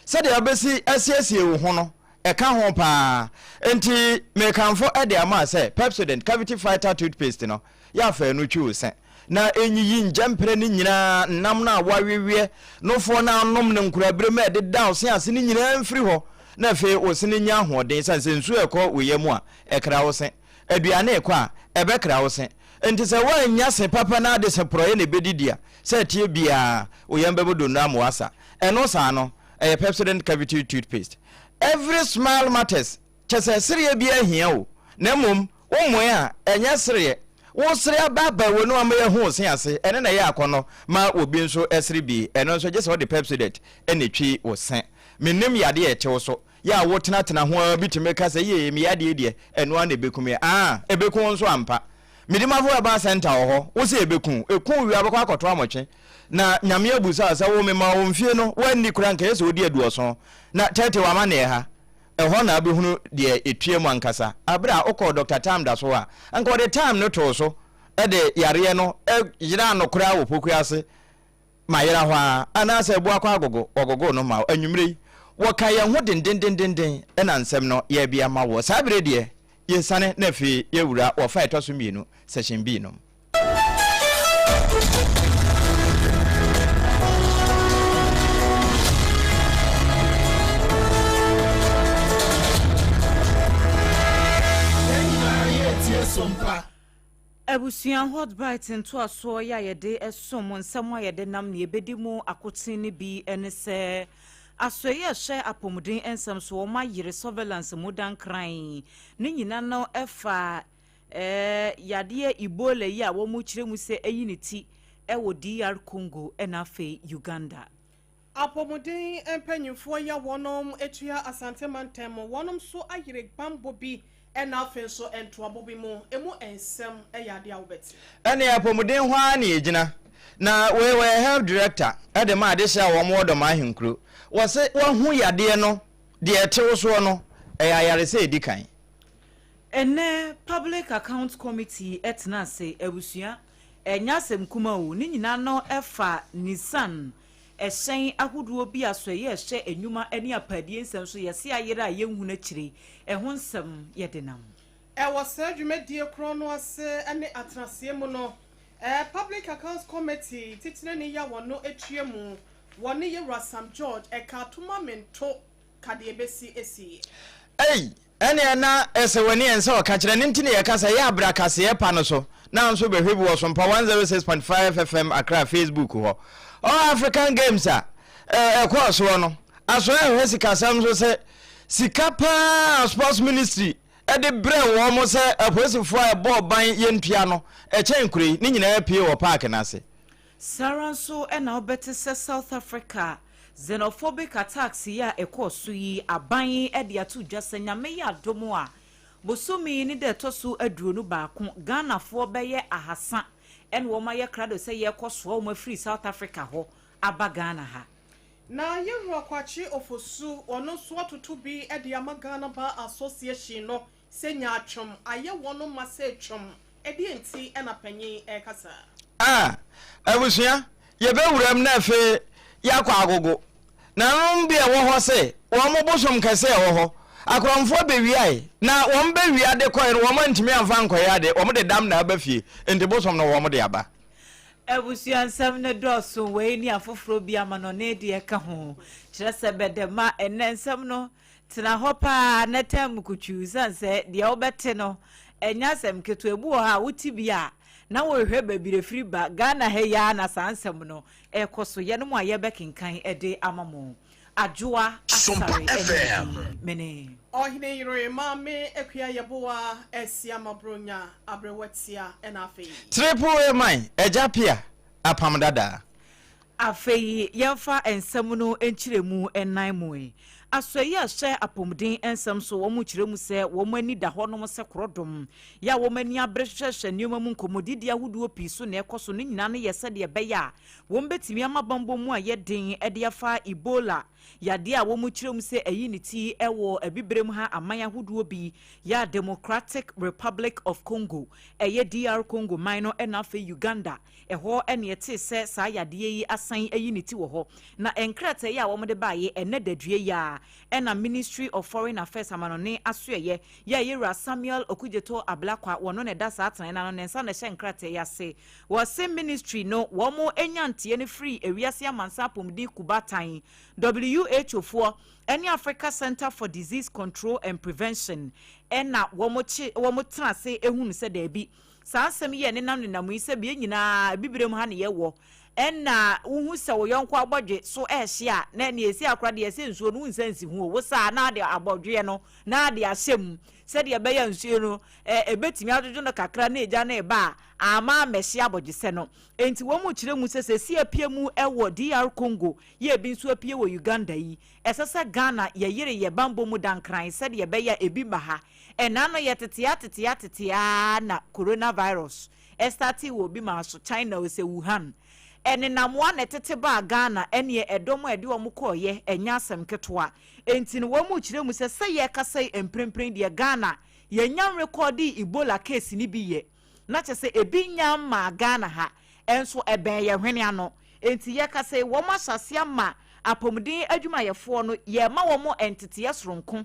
sɛdeɛ wobɛsi asiesie wo ho no, ɛka ho pa ara. Enti mekamfo de ama sɛ Pepsodent Cavity Fighter Toothpaste no, yɛ afɛɛ no twi wo se, na ɛnyiyi ngyɛmprɛ no nyinaa, nnam no a woaweweɛ, nofoɔ no a wonom no nkoraberɛ mu a ɛdeda wo se ase no nyinaa mfiri hɔ, na afei wo se no nya ahoɔden ɛsiane sɛ nsuo a ɛkɔ wo yam a, ɛkra wo se. Aduane rekɔ a, ɛbɛkra wo se. Enti sɛ woannya se papa na ade se porɔeɛ na ɛbɛdidi a, sɛ ɛteɛ biara, wo yam bɛbɔ donno ama woasa. Ɛno saa no, ɛyɛ Pepsodent Cavity Toothpaste. Every smile matters, kyɛ sɛ sereɛ biara hia o, na mmom wo mmoe a, ɛnyɛ sereɛ. Wo sere abaabae w'anom ama yɛahu wo se ase, ɛno na ɛyɛ akɔnnɔ ma obi nso sere bi. Ɛno nso gye sɛ wode Pepsodent na ɛtwi wo se. Mennim yadeɛ a ɛte wo so, yɛ a wotenatena ho ara bi tumi ka sɛ, yee, me yadeɛ yi deɛ, ɛno ara na ɛbɛku me. Aa, ɛbɛku wo nso ampa. Medimafo Herbal Centre wɔ hɔ, wo se ɛbɛku wo, ɛku wo wie a wobɛkɔ akɔto amɔtwe. Na Nyame abusa wo sɛ, wo mema wo mfie no, woanni koraa nka ɛyɛ sɛ wodi aduɔson, na tɛɛtee w'amanneɛ ha. Ɛhɔ na wobɛhunu deɛ ɛtua mu ankasa. Aberɛ a wokɔɔ Dɔkta Tam da so hɔ a, anka ɔde time no too so de yareɛ no yeraa no koraa wɔ pokua ase ma yera hɔ ara, anaasɛ ɛboa kɔ agogo, wɔgogoo no ma wo. Anwummerɛ yi, wɔka yɛn ho dendendendenden na nsɛm no yɛrebea ma woɔ. Saa berɛ deɛ, yɛsiane na afei yɛwura wɔ fa a ɛtɔ so mmienu, Section B no mu. Abusua Hot Bite ntoasoɔ yi a yɛde som nsɛm a yɛde nam nea ɛbɛdi mu akoten no bi ne sɛ asoɛeɛ a ɛhwɛ apɔmuden nsɛm so wɔn ayere surveillance mu dankran ne nyina no ɛfa. Yadeɛ Ebola yi a wɔkyerɛ mu sɛ ayi ne ti wɔ DR Congo na afei Uganda. Apɔmuden mpanyinfoɔ yi a wɔnom tua Asante mantam mu, wɔnom nso ayere banbɔ bi ɛna afei nso ntoabɔ bi mu, emu nsɛm yɛ adeɛ a wobɛte. Ɛneɛ apɔmuden hɔ ara na yɛgyina. Na wei wɔyɛ health director de ma adehyeɛ a wɔn wɔ Dɔm Ahenkuro. Wɔse wahu yadeɛ no deɛ ɛte wo soɔ no ɛyɛ ayaresa a ɛdi kan. Ɛnnɛ Public Accounts Committee tena ase, abusua, ɛnyɛ asɛm kuma o, ne nyinaa no ɛfa Nissan ɛhyɛn ahodoɔ bi a sɔeɛ ɛhyɛ nnwuma ne apaadie nsɛm so yɛse ayera a yɛnhunu akyire, ɛho nsɛm yɛde nam. Ɛwɔ saa dwumadie korɔ no ase ne atenaseɛ mu no, Public Accounts Committee titenani yi a wɔno atua mu, wɔne Yɛwura Sam George ɛka ato ma mento ka deɛ ɛbɛsi asi. Ei! Ɛneɛ na ɛsɛ w'ani ɛnsɛ ɔkakyerɛ no nti na yɛka sɛ yɛ abra kaseɛ pa no so na nso bɛhwɛ bi wɔ Sompa 106.5 FM Accra Facebook hɔ. All African Games a ɛkɔɔ soɔ no, asoɛ ɛhwɛ sikasɛm so sɛ sika paa a Sports Ministry de brɛɛ wɔn sɛ apolisifoɔ a ɛbɔɔ ban yɛntua no ɛkyɛn kuro yi, ne nyinaa pue wɔ park no ase. Saa ara nso na wobɛte sɛ South Africa xenophobic attacks yi a ɛkɔɔ so yi, aban de ato dwa sɛ Nyame yɛ adom a, bosome yi ne da ɛtɔ so 21, Ghanafoɔ bɛyɛ ahasa na wɔn ayɛ krado sɛ yɛrekɔsoa wɔn afiri South Africa hɔ aba Ghana ha. Na Yewura Kwakye Ofosu, ɔno nso atoto bi de ama Ghana Bar Association no Sɛ nyaatwom ayɛ wɔn ma sɛ twom, ɛdeɛn nti na panyin reka saa? A, abusua, yɛbɛwuram na afei yɛakɔ agogo. Nananom bi a ɛwɔ hɔ se wɔn bosom kɛse a ɛwɔ hɔ, akorɔmfoɔ bɛwiae, na wɔn bɛwia de kɔe no wɔn antumi amfa ankɔyɛ ade, wɔn de dam na aba fie, enti bosom no wɔn de aba. Abusua nsɛm no dɔɔso, wei ne afoforɔ bi amanɔne deɛ ka ho. Kyerɛ sɛ bɛdɛ ma ɛnnɛ nsɛm no Tena hɔ paa na tam kutwuu esiane sɛ deɛ wobɛte no ɛnyɛ asɛm ketewa. Ebi wɔ hɔ a wote bi a na worehwɛ baabi a ɛfiri ba. Ghana ha yi ara na saa nsɛm no rekɔ so. Yɛnom a yɛbɛkenkan de ama mo. Adwoa Sompa Asare ne FM. din. Mene. Ɔhene yere Maame Akua Yeboah Asiamah Bronya Aberewa Tia ɛna afei. Triple A man, Agya Pia, Apam Dadaa. Afei yɛmfa nsɛm no nkyerɛmu nnan mu ɛ. Asoɛeɛ a ɛhwɛ apɔmuden nsɛm so, wɔn kyerɛ mu sɛ wɔn ani da hɔnom sɛ korɔdɔm yɛ a wɔn ani abere hwehwɛhwɛ nneɛma mu nkɔmmɔdidi ahodoɔ pii so na ɛkɔ so no nyinaa no yɛ sɛdeɛ ɛbɛyɛ a wɔbɛtumi ama bammɔ mu ayɛ den de afa Ebola yadeɛ a wɔn kyerɛ mu sɛ ayi ne ti wɔ Abibirem ha aman ahodoɔ bi yɛ a Democratic Republic of Congo ɛyɛ DR Congo man no ɛna afei Uganda Ɛhɔ na yɛtee sɛ saa yadeɛ yi asan ayi ne ti wɔ hɔ. Na nkrataa yi a wɔde baeɛ ɛnnɛ dadua yi ara na Ministry of Foreign Affairs amanɔne asoɛeɛ yɛ a Yɛwura Samuel Okudzeto Ablakwa wɔno na ɛda saa atenaeɛ no ano ne nsa na ɛhyɛ nkrataa yi ase. Wɔse Ministry no wɔn nya nteɛ no firii ewiase amansan apɔmuden kubaatan, WHO foɔ, ne Africa Centre for Disease Control and Prevention na wɔn kye wɔn tena ase hunu sɛ daabi Saa nsɛm yi a ɛnenam nenam yi, sɛbi yɛn nyinaa Abibirem ha na yɛwɔ, ɛna wohu sɛ wo yɔnko abɔdwe so ɛrehye a, na ɛneɛ ɛsi akora deɛ ɛsɛ nsuo no wonsa nsi ho o, wo saa na ade abɔdweɛ no na ade ahyɛ mu sɛdeɛ ɛbɛyɛ a nsuo no ɛbɛtumi adwodwo no kakra na egya no reba a amma ammɛhye abɔdwesɛ no. Enti wɔn kyerɛ mu sɛ sɛsi apue mu wɔ DR Congo yɛ ebi nso apue wɔ Uganda yi, ɛsɛ sɛ Ghana yɛyere yɛ banbɔ mu dankran sɛdeɛ ɛbɛyɛ a ebi mma ha. Ɛna no yɛ tetea tetea tetea na corona virus startee wɔ obi maa so China o sɛ Wuhan. Ɛnenamoa na ɛtete baa Ghana ɛneɛ ɛdɔm a ɛde wɔn kɔɔyɛ ɛnyɛ asɛm ketewa. Enti no wɔn rekyerɛ mu sɛ sɛ yɛrekasa yi mprempren deɛ Ghana yɛnnya nrekɔɔdee Ebola case no bi yɛ na kyerɛ sɛ ebi nnya mmaa Ghana ha nso ɛbɛn yɛn hwene ano. Enti yɛrekasa yi wɔn ahyɛ aseɛ ama apɔmuden adwumayɛfoɔ no yɛrema wɔn nteteɛ soronko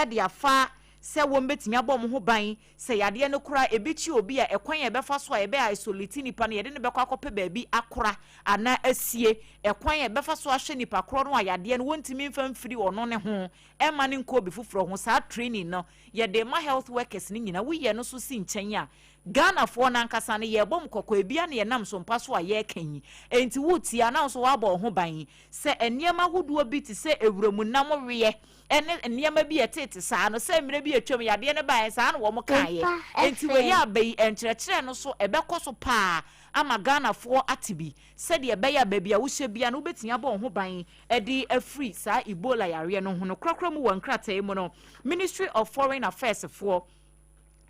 de afa sɛ wɔbɛtumi abɔ wɔn ho ban sɛ yadeɛ no koraa ebi kye obi a, ɛkwan a yɛbɛfa so a yɛbɛ isolate nipa no, yɛde no bɛkɔ akɔpɛ baabi akora anaa asie, ɛkwan a yɛbɛfa so ahwɛ nipa korɔ no a yadeɛ no wɔntumi mfa mfiri ɔno ne ho mma no nkɔ obi foforɔ ho, saa training no yɛde ma health workers no nyinaa. Woyi ɛno nso si nkyɛn a, Ghanafoɔ no ankasa no yɛrebɔ mo kɔkɔ, ebia na yɛnam so mpa so a yɛreka yi, enti woretie a na wo nso woabɔ wo ho ban sɛ nneɛma ahodoɔ bi te sɛ wuram nam weɛ ne nneɛma bi a ɛtete saa no, sɛ mmerɛ bi atwam yadeɛ no baeɛ saa na wɔn kaeɛ. Enti wei aba yi, nkyerɛkyerɛ no so ɛbɛkɔ so paa ama Ghanafoɔ ate bi sɛdeɛ ɛbɛyɛ a baabi a wohyɛ biara no wobɛtumi abɔ wo ho ban de afiri saa Ebola yareɛ no ho no. Korakora mu wɔ nkrataa yi mu no, Ministry of Foreign Affairs foɔ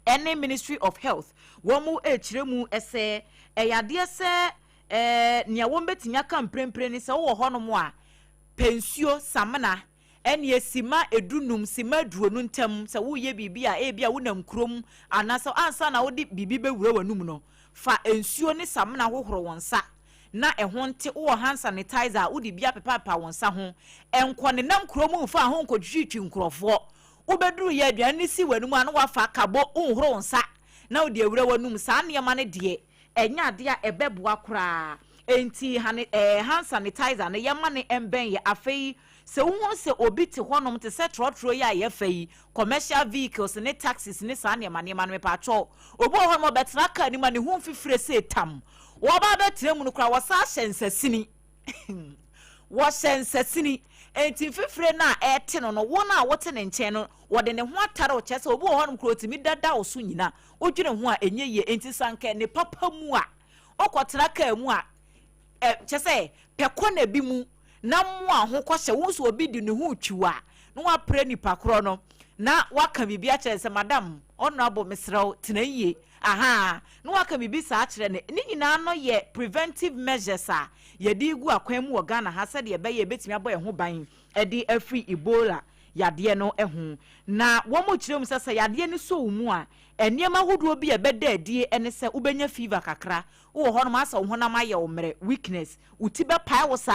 ne Ministry of Health wɔn rekyerɛ mu sɛ ɛyɛ adeɛ sɛ ɛɛ nea wɔbɛtumi aka mprempren ne sɛ wowɔ hɔnom a pɛ nsuo samena ɛneɛ sima edunum sima aduonu ntam sɛ woreyɛ biribi a ebi a wonam kurom anaasɛ ansa na wode biribi bɛwura w'anum no fa nsuo ne samena hohoro wo nsa na ɛho nte wowɔ hand sanitizer a wode bi apepapepa wo nsa ho nkɔ nenam kurom mfa ho nkɔtwitwi nkurɔfoɔ Wobɛduru yɛ aduane no si w'anum a na woafa akabo, wonhoro wo nsa na wode awura w'anum, saa nneɛma no deɛ ɛnyɛ adeɛ a ɛbɛboa koraa. Enti hane ɛɛ hand sanitizer no yɛmma no mmɛn yɛ. Afei sɛ wohunu sɛ obi te hɔnom te sɛ trɔtrɔ yi a yɛfa yi, commercial vehicles ne taxis ne saa nneɛma nneɛma no, mepaakyɛw, obi wɔ hɔnom a ɔbɛtena car no mu a ne ho mfifire sei tam, wɔba abɛtena mu no koraa wɔsan hyɛ nsasini. Wɔhyɛ nsasini. Enti mfifire no a ɛrete no no, wo no a wote ne nkyɛn no, wɔde ne ho atare wo. Kyerɛ sɛ, obi wɔ hɔnom koraa otumi dada wo so nyina. Wodwene ho a, ɛnyɛ yie. Enti sɛ anka ne papa mu a, wokɔtena kaa mu a, ɛ, kyerɛ sɛ, pɛ kɔna bi mu na mmoa ho kɔhyɛ. Wohu sɛ obi de ne ho retwi wo a, na woapra nipa korɔ no, na woaka biribi akyerɛ no sɛ, Madam, honourable, mesrɛ wo, tena yie. Ahaa, na waka biribi saa akyerɛ no. Ne nyinaa no yɛ preventive measures a yɛde regu akwan mu wɔ Ghana ha sɛdeɛ ɛbɛyɛ a yɛbɛtumi abɔ yɛn ho ban de afiri Ebola yadeɛ no ho. Na wɔkyerɛ mu sɛ, sɛ yadeɛ no sɔ wo mu a, nneɛma ahodoɔ bi a ɛbɛda adie ne sɛ wobɛnya fever kakra, wowɔ hɔnom a asɛ wo honam ayɛ wo mmerɛ, weakness, wo ti bɛpae wo saa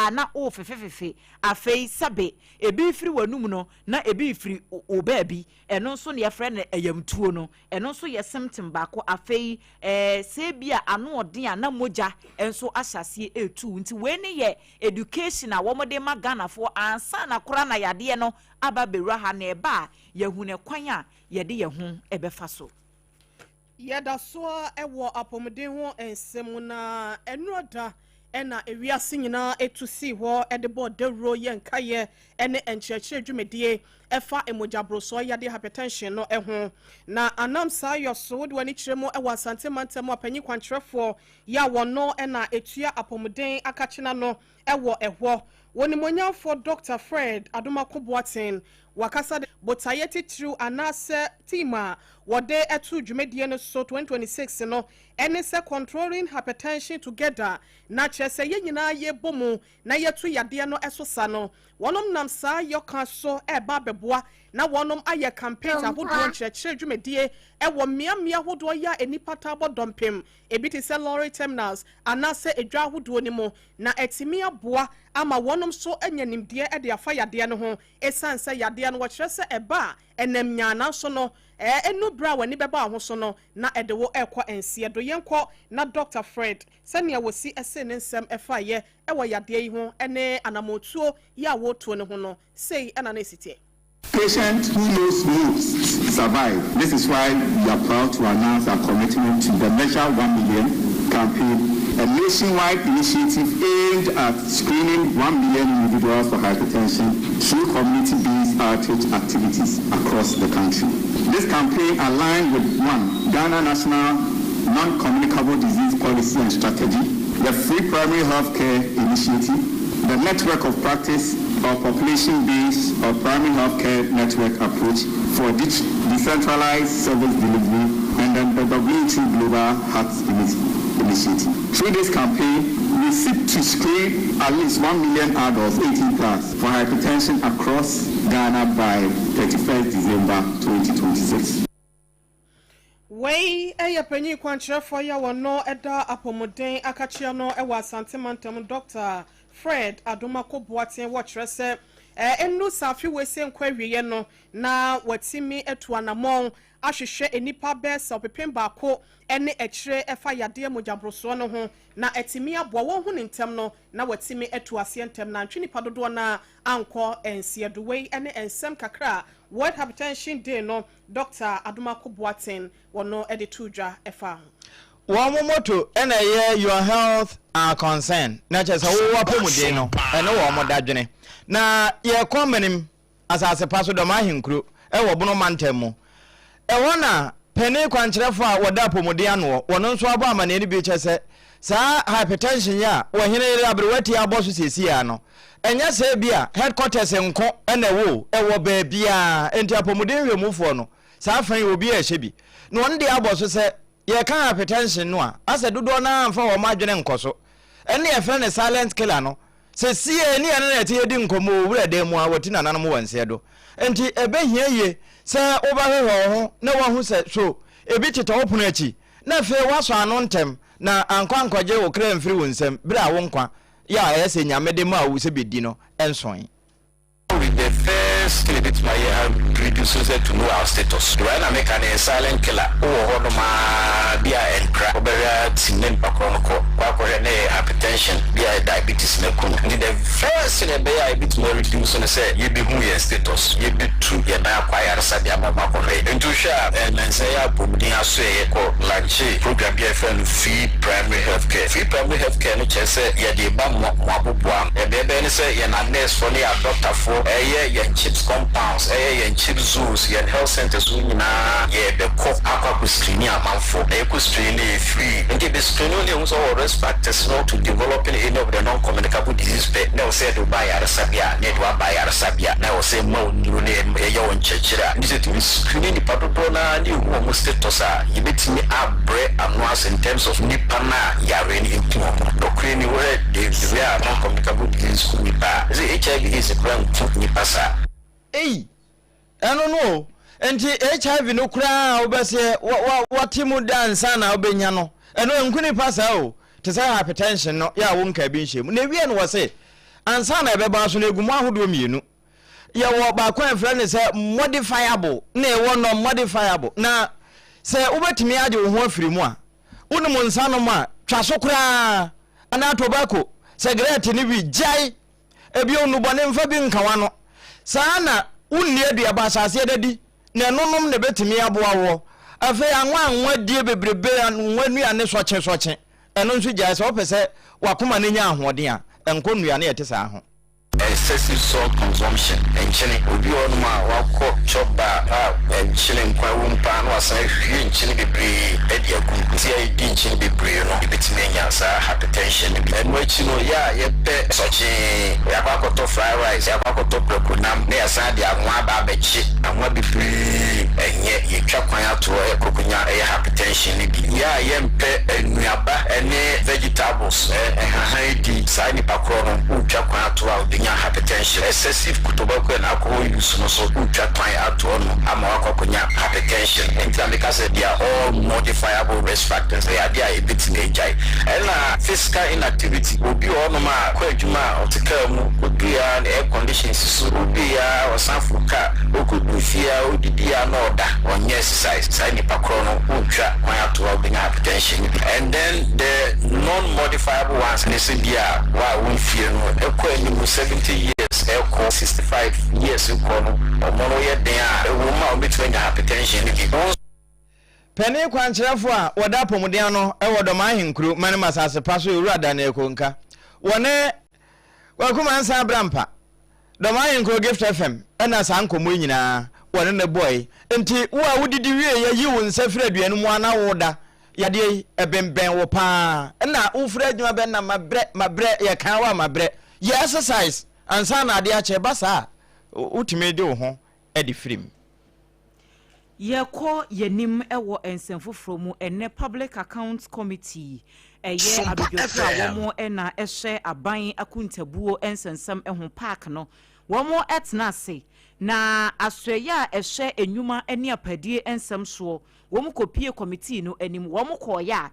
ara na worefefefefe, afei sɛbe ebi refiri w'anum no na ebi refiri wo baabi. Ɛno nso na yɛfrɛ no ayamtuo no. Ɛno nso yɛ symptom baako. Afei ɛɛ sɛ ebia ano ɔden a na mogya nso ahyɛ aseɛ retu. Nti wei ne yɛ education a wɔde ma Ghanafoɔ ansa na koraa na yadeɛ no aba abɛwura ha. Na ɛba a, yɛahunu ɛkwan a yɛde yɛn ho bɛfa so. Yɛda so ara wɔ apɔmuden ho nsɛm mu, na nnora da na ewiase nyinaa tu sii hɔ de bɔɔ dawuro yɛ nkaeɛ ne nkyerɛkyerɛ dwumadie ɛfa mogyaborosoɔ yadeɛ hypertension no ho. Na anam saa yɔ so wode w'ani kyerɛ mu wɔ Asante mantam a panyin kwankyerɛfoɔ yɛ a wɔno na ɛtua apɔmuden akakyena no wɔ ɛhɔ. W'Onimuonyamfoɔ Dɔkta Fred Adomako Boateng, wakasa de botaeɛ titiriw anaasɛ theme a wɔde too dwumadie no so 2026 no ne sɛ Controlling Hypertension Together, na kyerɛ sɛ yɛn nyinaa yɛbɔ mu na yɛtu yadeɛ no so sa no. Wɔnom nam saa yɔka so reba abɛboa na wɔnom ayɛ campaigns ahodoɔ, nkyerɛkyerɛ dwumadie wɔ mmeammea ahodoɔ yɛ a nnipa taa bɔ dɔmpem ebi te sɛ lorry terminals anaasɛ edwa ahodoɔ no mu, na atumi aboa ama wɔnom nso anya nimdeɛ de afa yadeɛ no ho. Esiane sɛ yadeɛ no wɔkyerɛ sɛ ɛba a ɛnam nyaa nanso no ɛnnu berɛ a w'ani bɛba wo ho so no na ɛde wo rekɔ nseɛ do. Yɛnkɔ na Dɔkta Fred sɛnea wɔsi see ne nsɛm faeɛ wɔ yadeɛ yi ho ne anamɔntuo yi a wɔretuo no ho no, sei na na ɛsi teɛ. Patient who knows most survive. This is why we are proud to announce our commitment to the Measure 1 Million campaign, a nationwide initiative aimed at screening 1 million individuals for hypertension through community-based outreach activities across the country. This campaign aligns with one, Ghana National Non-Communicable Disease Policy and Strategy, the Free Primary Health Care Initiative, the network of practice or population-based or primary health care network approach for decentralized service delivery, and then the WHO Global Heart Initiative. Through this campaign, we seek to screen at least 1 million adults 18 plus for hypertension across Ghana by 31st December 2026. Wei yɛ panyin kwankyerɛfoɔ yi a wɔno da apɔmuden akakyea no wɔ Asante mantam Dɔkta Fred Adomako Boateng wɔ kyerɛ sɛ ɛnnu saa afe wei sɛ nkɔ awieɛ no na watumi atu anamɔn ahwehwɛ nnipa bɛyɛ sɛ ɔpepem baako ne akyire ɛfa yadeɛ mogyaborosoɔ no ho na atumi aboa wɔn hu no ntɛm no na watumi atu aseɛ ntɛm na antwe nnipa dodoɔ no ara ankɔ nseɛ do. Wei ne nsɛm kakra a World Hypertension Day no, Dɔkta Adomako Boateng wɔno de too dwa faa ho. Wɔn motto na ɛyɛ Your Health Our Concern, na kyerɛ sɛ wo w'apɔmuden no, ɛne wɔn dadwene. Na yɛkɔ Menim asase pa so, Dɔm Ahenkuro, wɔ Bono mantam mu. Ɛhɔ na panin kwankyerɛfoɔ a wɔda apɔmuden anoɔ, wɔn nso abɔ amaneɛ no bi kyerɛ sɛ saa hypertension yi a ɔhene yere aberewa ti abɔ so seesei ara no, ɛnyɛ sɛ ebia headquarters nko na ɛwɔ o, ɛwɔ baabiara. Enti apɔmuden nhwɛmufoɔ no, saa fa yi obiara ɛhyɛ bi. Na wɔn deɛ abɔ so sɛ yɛka hypertension no a, asɛ dodoɔ no ara mfa wɔn adwene nkɔ so. Ɛno na yɛfrɛ no silent killer no. Sesie ne yɛne no ɛte yɛdi nkɔmmɔ wɔ wura dan mu a wɔti nananom wɔ nseɛ do. Enti ɛbɛhia yie sɛ wobɛhwehwɛ wo ho na woahu sɛ so ebi tetɛ wo pono akyi na afei woasɔ ano ntɛm na ankɔ ankɔgye wo kra amfiri wo nsam berɛ a wo nkwa yɛ a ɛyɛ sɛ Nyame de maa wo sɛ bɛdi no nsoe. With the first thing ebetumi ayɛ a reduce no sɛ to know our status. Deɛ na meka no yɛ silent killer. Wowɔ hɔ nom ara bi a ɛnkra. Wobɛhwɛ ara tim na nipa korɔ no kɔ. Kɔ akɔhwɛ na ɛyɛ hypertension bi a ɛyɛ diabetes na aku no. Nti the first thing ɛbɛyɛ a ebetumi a reduce no sɛ yɛbɛhu yɛn status. Yɛbɛtu yɛn nan akɔ ayaresabea ama wɔn akɔhwɛ yɛn. Nti wohwɛ a nnansa yi apɔmuden asoɛeɛ kɔ lanche program bi a yɛfrɛ no free primary health care. Free primary health care no kyerɛ sɛ yɛde reba mo mo aboboa ano. Deɛ ɛbɛyɛ ne sɛ yɛn anɛɛsefoɔ ne yɛn adɔktafoɔ, ɛyɛ yɛn chips compounds, ɛyɛ yɛn chips zones, yɛn health centres no nyinaa yɛrebɛkɔ akɔ akɔ screening amanfoɔ. Na yɛkɔ screening no ɛyɛ free. Nti yɛbɛ screening wo na yɛhu sɛ wowɔ risk factors no to developing any of the non-communicable disease pɛ na ɛwɔ sɛ yɛde wo ba ayaresabea a na yɛde wo aba ayaresabea na ɛwɔ sɛ yɛma wo nnuro na yɛyɛ wo nkyerɛkyerɛ a. Nti sɛ yɛtumi screening nnipa dodoɔ no ara na yɛhu wɔn status a, yɛbɛtumi abrɛ ano ase in terms of nnipa no a yareɛ no ɛku wɔn no. Nokorɛ ni, wohwɛ the the way a non-communicable disease ku nnipa a, ɛsɛ HIV AIDS koraa nku nnipa saa. Ei! Ɛno no o. Nti HIV no koraa a wobɛseɛ wa wa wate mu da ansa na wobɛnya no, ɛno ɛnku nnipa saa o. Te sɛ hypertension no yɛ a wonkaa bi nhyɛ mu. Na ɛwie no wɔse ansa na ɛbɛba so no ɛgu mu ahodoɔ mmienu. Yɛwɔ baako a yɛfrɛ no sɛ modifiable na ɛwɔ non-modifiable. Na sɛ wobɛtumi agye wo ho afiri mu a, wonom nsa nom a, twa so koraa anaa tobacco, sɛgrɛte ne wi, gyae. Ebio nnubɔne mfa bi nka w'ano. Saa na wonni aduaba ahyɛaseɛ da di, na ɛnonom na ɛbɛtumi aboa woɔ. Afei anwa anwa die bebrebe, anwa nnuane sɔkye sɔkye, ɛno nso gyae. Sɛ wopɛ sɛ w'akoma no nya ahoɔden a, nkɔ nnuane a ɛte saa ho. Excessive salt consumption, nkyene, obi wɔ hɔnom a wakɔ chop bar a nkyene nkwan wom paa na wasan ahwie nkyene bebree de agu mu. Nti a yɛdi nkyene bebree no, yɛbɛtumi anya saa hypertension no bi. Ɛno akyi no, yɛ a yɛpɛ sɔkyee, yɛakɔ akɔtɔ fried rice, yɛakɔ akɔtɔ prako nam na yɛasan de anwa aba abɛkye anwa bebree, ɛnyɛ, yɛtwa kwan ato hɔ yɛkɔ kɔnya ɛyɛ hypertension no bi. Yɛ a yɛmpɛ nnuaba ne vegetables, nhahan di, saa nipa korɔ no wotwa kwan ato a obenya hypertension. Excessive tobacco and alcohol use no nso wotwa kwan ato hɔ nom ama wakɔ akɔnya hypertension. Nti na meka sɛ they are all modifiable risk factors, ɛyɛ adeɛ a yɛbɛtumi agyae. Ɛna physical inactivity, obi wɔ hɔ nom a kɔ adwuma a ɔte car mu, ɔdui ara na air condition si so, ɔdui ara ɔsan foro car, ɔkɔduru fie ara ɔdidi ara na ɔda, ɔnyɛ exercise, saa nipa korɔ no wotwa kwan ato hɔ a wobɛnya hypertension no bi. And then the non-modifiable ones ne sɛ bi a wo a wo mfie no kɔ anim 70 years kɔ 65 years kɔ no, wɔn no yɛ den a ɛwɔ mu a wɔbɛtumi anya hypertension no bi. Wo. Panin kwankyerɛfo a wɔda apɔmuden ano wɔ Dɔm Ahenkuro Manem asase pa so Owura Daniel Konka wɔ ne Kwaku Mansa Abrampa Dɔm Ahenkuro Gift FM na saa nkɔmmɔ yi nyinaa wɔne no bɔe. Nti wo a wodidi wieeɛ yi wo nsa firi aduane mu a na woda yadeɛ yi ɛbɛnbɛn wo paa na wofiri adwuma bɛ na mabrɛ mabrɛ yɛkaa wo a mabrɛ yɛ exercise ansa na adeɛ akyɛ ɛba saa a wotumi de wo ho de firi mu. Yɛkɔ yɛnim wɔ nsɛm foforɔ mu ɛnnɛ Public Accounts Committee ɛyɛ abadwakuo a wɔn na ɛhwɛ aban akontabuo nsɛnsɛm ho park no wɔn tena ase na asoɛeɛ a ɛhwɛ nnwuma ne apadie nsɛm soɔ wɔn kɔpie committee no anim wɔn kɔɔeɛ a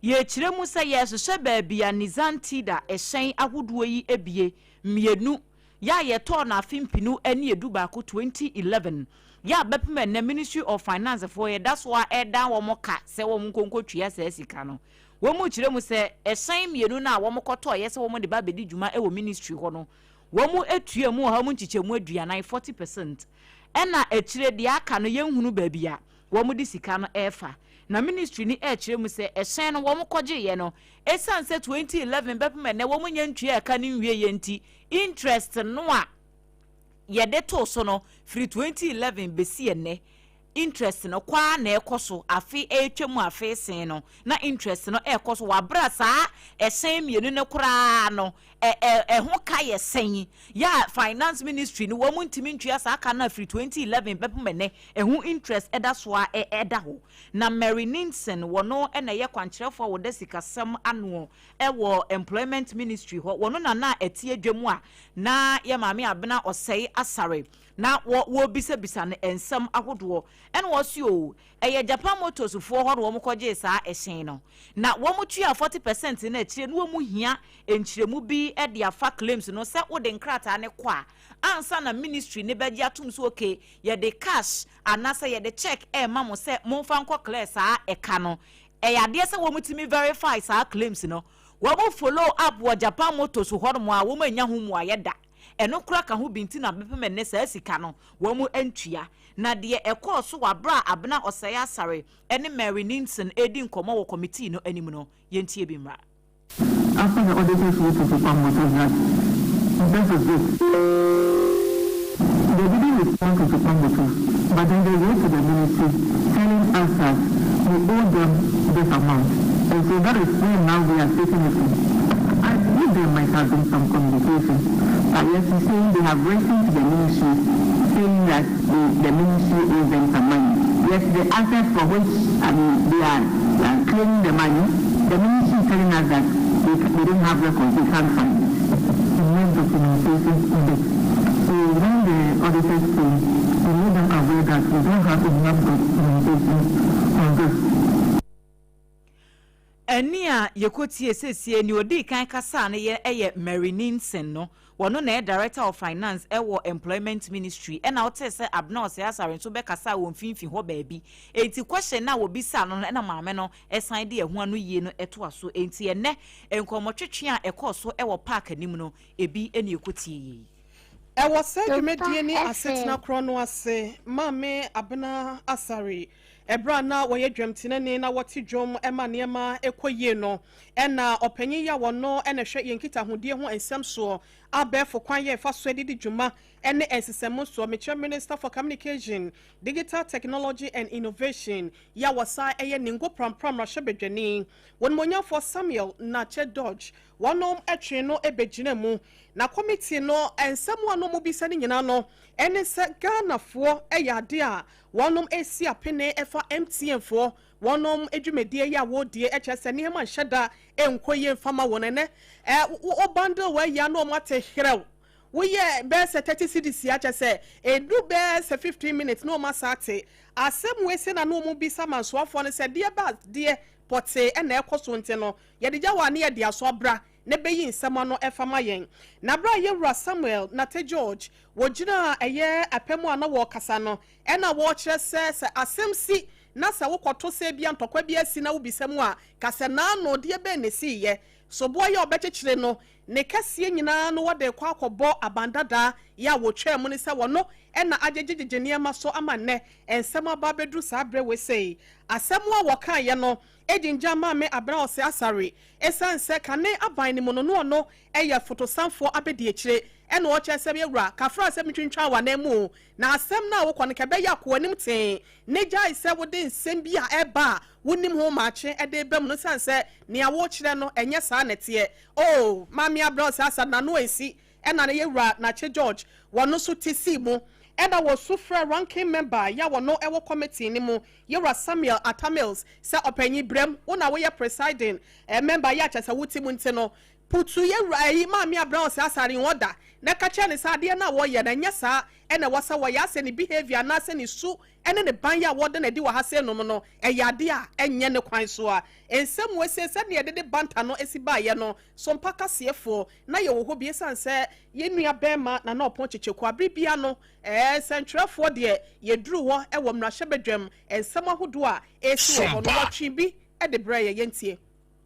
yɛkyerɛ mu sɛ yɛrehwehwɛ baabi a Nissan Tiida ɛhyɛn ahodoɔ yi ebie mmienu yɛ a yɛtɔɔ no afe mpenu ne edubaako, 2011, yɛ a bɛpem ɛnnɛ Ministry of Finance foɔ yɛda so ara ɛredan wɔn ka sɛ wɔn nkɔ nkɔtua saa sika no. Wɔn kyerɛ mu sɛ ɛhyɛn mmienu no a wɔn kɔtɔeɛ sɛ wɔn de ba abɛdi dwuma wɔ Ministry hɔ no, wɔn tua mu ɔha mu nkyekyɛmu aduanan, 40 percent. Ɛna akyire deɛ aka no yɛnhunu baabi a wɔde sika no refa. Na ministry no rekyerɛ mu sɛ ɛhyɛn no wɔn kɔgyeeɛ no, ɛsiane sɛ 2011 bɛpem ɛnnɛ wɔn nnya ntuaa ɛka no nwieeɛ nti, interest no a yɛde too so no firi 2011 bɛsi ɛnnɛ, interest no kɔ ara na ɛrekɔ so, afe retwa mu afe resen no na interest no rekɔ so wɔ abere a saa ɛhyɛn mmienu no koraa no ɛ ɛ ɛho ka yɛ sɛn yɛ a finance ministry no wɔn ntumi ntua saa ka no a firi 2011 bɛpem ɛnɛ ɛho interest ɛda so a ɛ ɛda hɔ. Na Mary Ninson wɔno na ɛyɛ kwankyerɛfoɔ a wɔda sikasɛm ano ɛwɔ employment ministry hɔ, wɔno na na ɛte adwa mu a na yɛ maame Abena Osei Asare na wɔ wɔrebisabisa no nsɛm ahodoɔ ɛna ɔse oo ɛyɛ Japan Motors foɔ hɔ na wɔn kɔgyee saa ɛhyɛn no na wɔn tuaa 40 percent no akyire no wɔn hia nkyerɛmu bi de afa claims no sɛ wode nkrataa no kɔ a ansa na ministry no bɛgye atom sɛ okay yɛde cash anaasɛ yɛde check ɛrema mo sɛ momfa nkɔ clear saa ɛka no. Ɛyɛ adeɛ sɛ wɔn tumi verify saa claims no. Wɔn follow up wɔ Japan Motors hɔ nom a wɔn annya ho mmuaeɛ da. Ɛno koraa ka ho bi nti na bɛpem ɛnnɛ saa sika no wɔn antua. Na deɛ ɛkɔɔ so wɔ aberɛ a Abena Osei Asare ne Mary Ninson redi nkɔmmɔ wɔ committee no anim no, yɛntie bi mmra. After the auditors wrote to Japan Motors that this is it, they didn't respond to Japan Motors, but then they wrote to the ministry telling us that we owe them this amount. And so that is where now we are taking it from. I believe there might have been some communication, but yes, he's saying they have written to the ministry saying that the, the ministry owes them some money. Yes, the assets for which I mean they are, they are claiming the money, the ministry is telling us that they, they don't have records, they can't find it. Enough documentation in it. So when the auditors came, we made them aware that we don't have enough documentation on this. Ɛnne a yɛkɔtiee seesei, nea ɔdii kan kasaa no yɛ yɛ Mary Ninson no. Ɔno na ɛyɛ Director of Finance wɔ Employment Ministry. Ɛna wotee sɛ Abena Osei Asare nso bɛkasaa wɔ mfimfini hɔ baabi. Enti question no a wɔbisaa no no ɛna maame no san de ɛho anoyie no toa so. Enti ɛnnɛ nkɔmmɔtwetwe a ɛkɔɔ so wɔ park anim no, ebi na yɛkɔtieeɛ yi. Ɛwɔ saa dwumadie ne asetena korɔ no ase, Maame Abena Asare Ɛberɛ a na wɔyɛ dwamtenani na wɔte dwom ma nneɛma kɔ yie no, ɛna ɔpanyin yi a ɔno na ɛhwɛ yɛn nkitahodie ho nsɛm soɔ, abɛɛfo kwan yɛ ɛfa so de di dwuma ne nsesɛmu soɔ, mekyerɛ Minister for Communication, Digital Technology and Innovation yi a wɔsan yɛ Ningo Prampram mmarahyɛbadwani, Wɔnimonyamfoɔ Samuel Nartey Dodge, wɔnom twee no bɛgyina mu. Na kɔmiti no nsɛm a na wɔbisa no nyinaa no ne sɛ Ghanafoɔ yɛ adeɛ a Wɔnom resi apene ɛfa MTN foɔ wɔnom dwumadie yi a wɔredie ɛkyerɛ sɛ nneɛma nhyɛ da nkɔ yie mfa ma wɔn ɛnɛ ɛ wo bundle wɔ ayi a na wɔn ate herɛw woyɛ bɛyɛ sɛ 30 cedis a kyerɛ sɛ ɛdu bɛyɛ sɛ 15 minutes na wɔn asa ate asɛm wei sɛ na na wɔn bisa mansoafoɔ no sɛ deɛ ba deɛ pɔtee ɛna ɛkɔ so nti no yɛde gya wɔ a ne yɛde aso abra na bɛyi nsɛm ano ɛfa ma yɛn na berɛ a yɛwura Samuel Nate George Wɔgyinaa ɛyɛ apɛ mu a na wɔrekasa no, ɛna wɔrekyerɛ sɛ, sɛ asɛm si na sɛ wokɔto sɛ ebia ntɔkwa bi asi na wobisa mu a, ka sɛ naano deɛ bɛn na ɛsiiɛ? Soboɔ yi a wɔbɛkyekyere no, ne kɛseɛ nyinaa no wɔde rekɔ akɔbɔ aban dada yi a wɔtwaa mu no sɛ wɔno na agyegyegyegye nneɛma so ama nnɛ nsɛm aba abɛduru saa berɛ wei sei. Asɛm a wɔkaeɛ no gyingyaa Maame Abena Osei Asare ɛsiane sɛ kane aban no mu no na ɔno yɛ fotosanfoɔ abɛdiakyire Ɛna ɔkyerɛ sɛ, Me wura, kafra sɛ metwintwan w'anan mu o, na asɛm no a wokɔ no, kɛbɛyɛ a kɔ w'anim tee, ne gyae sɛ wode nsɛm bi a ɛreba a wonnim ho maakye de reba mu no, esiane sɛ nea worekyerɛ no, ɛnyɛ saa na ɛteɛ. O, Maame Abrɛ ɔsɛ asa, n'ano ansi, ɛna ne yɛwura Nakye George, wɔno nso te sii mu. Ɛna wɔsu frɛɛ Ranking Member yi a wɔno wɔ Committee no mu, Yɛwura Samuel Atta Mills, sɛ, Ɔpanyin, brɛm, wo na woyɛ Presiding Member yi a kyerɛ sɛ wote mu nti no, Putu yɛ wura ayi maame abena ɔsɛ asare in order na ka kyerɛ no sɛ adeɛ no a wɔyɛ no ɛnyɛ saa ɛna ɛwɔ sɛ wɔyɛ asɛ ne behavior anaasɛ ne su ɛne ne ban yɛ a wɔda no adi wɔ ha sei nom no ɛyɛ adeɛ a ɛnyɛ ne kwan so a nsɛm wei sei sɛdeɛ yɛde de banter no si baeɛ no so mpa kaseɛfoɔ na yɛwɔ hɔ bi ɛsiane sɛ yɛn nua bɛɛma Nana Ɔpɔn Kyekyeku abere bia no ɛɛ nsɛntwerɛfoɔ deɛ yɛduru hɔ ɛwɔ mmarahyɛbadwam nsɛm ahodoɔ a ɛresi wɔ hɔ no wɔtwe bi de brɛ yɛ yɛntie.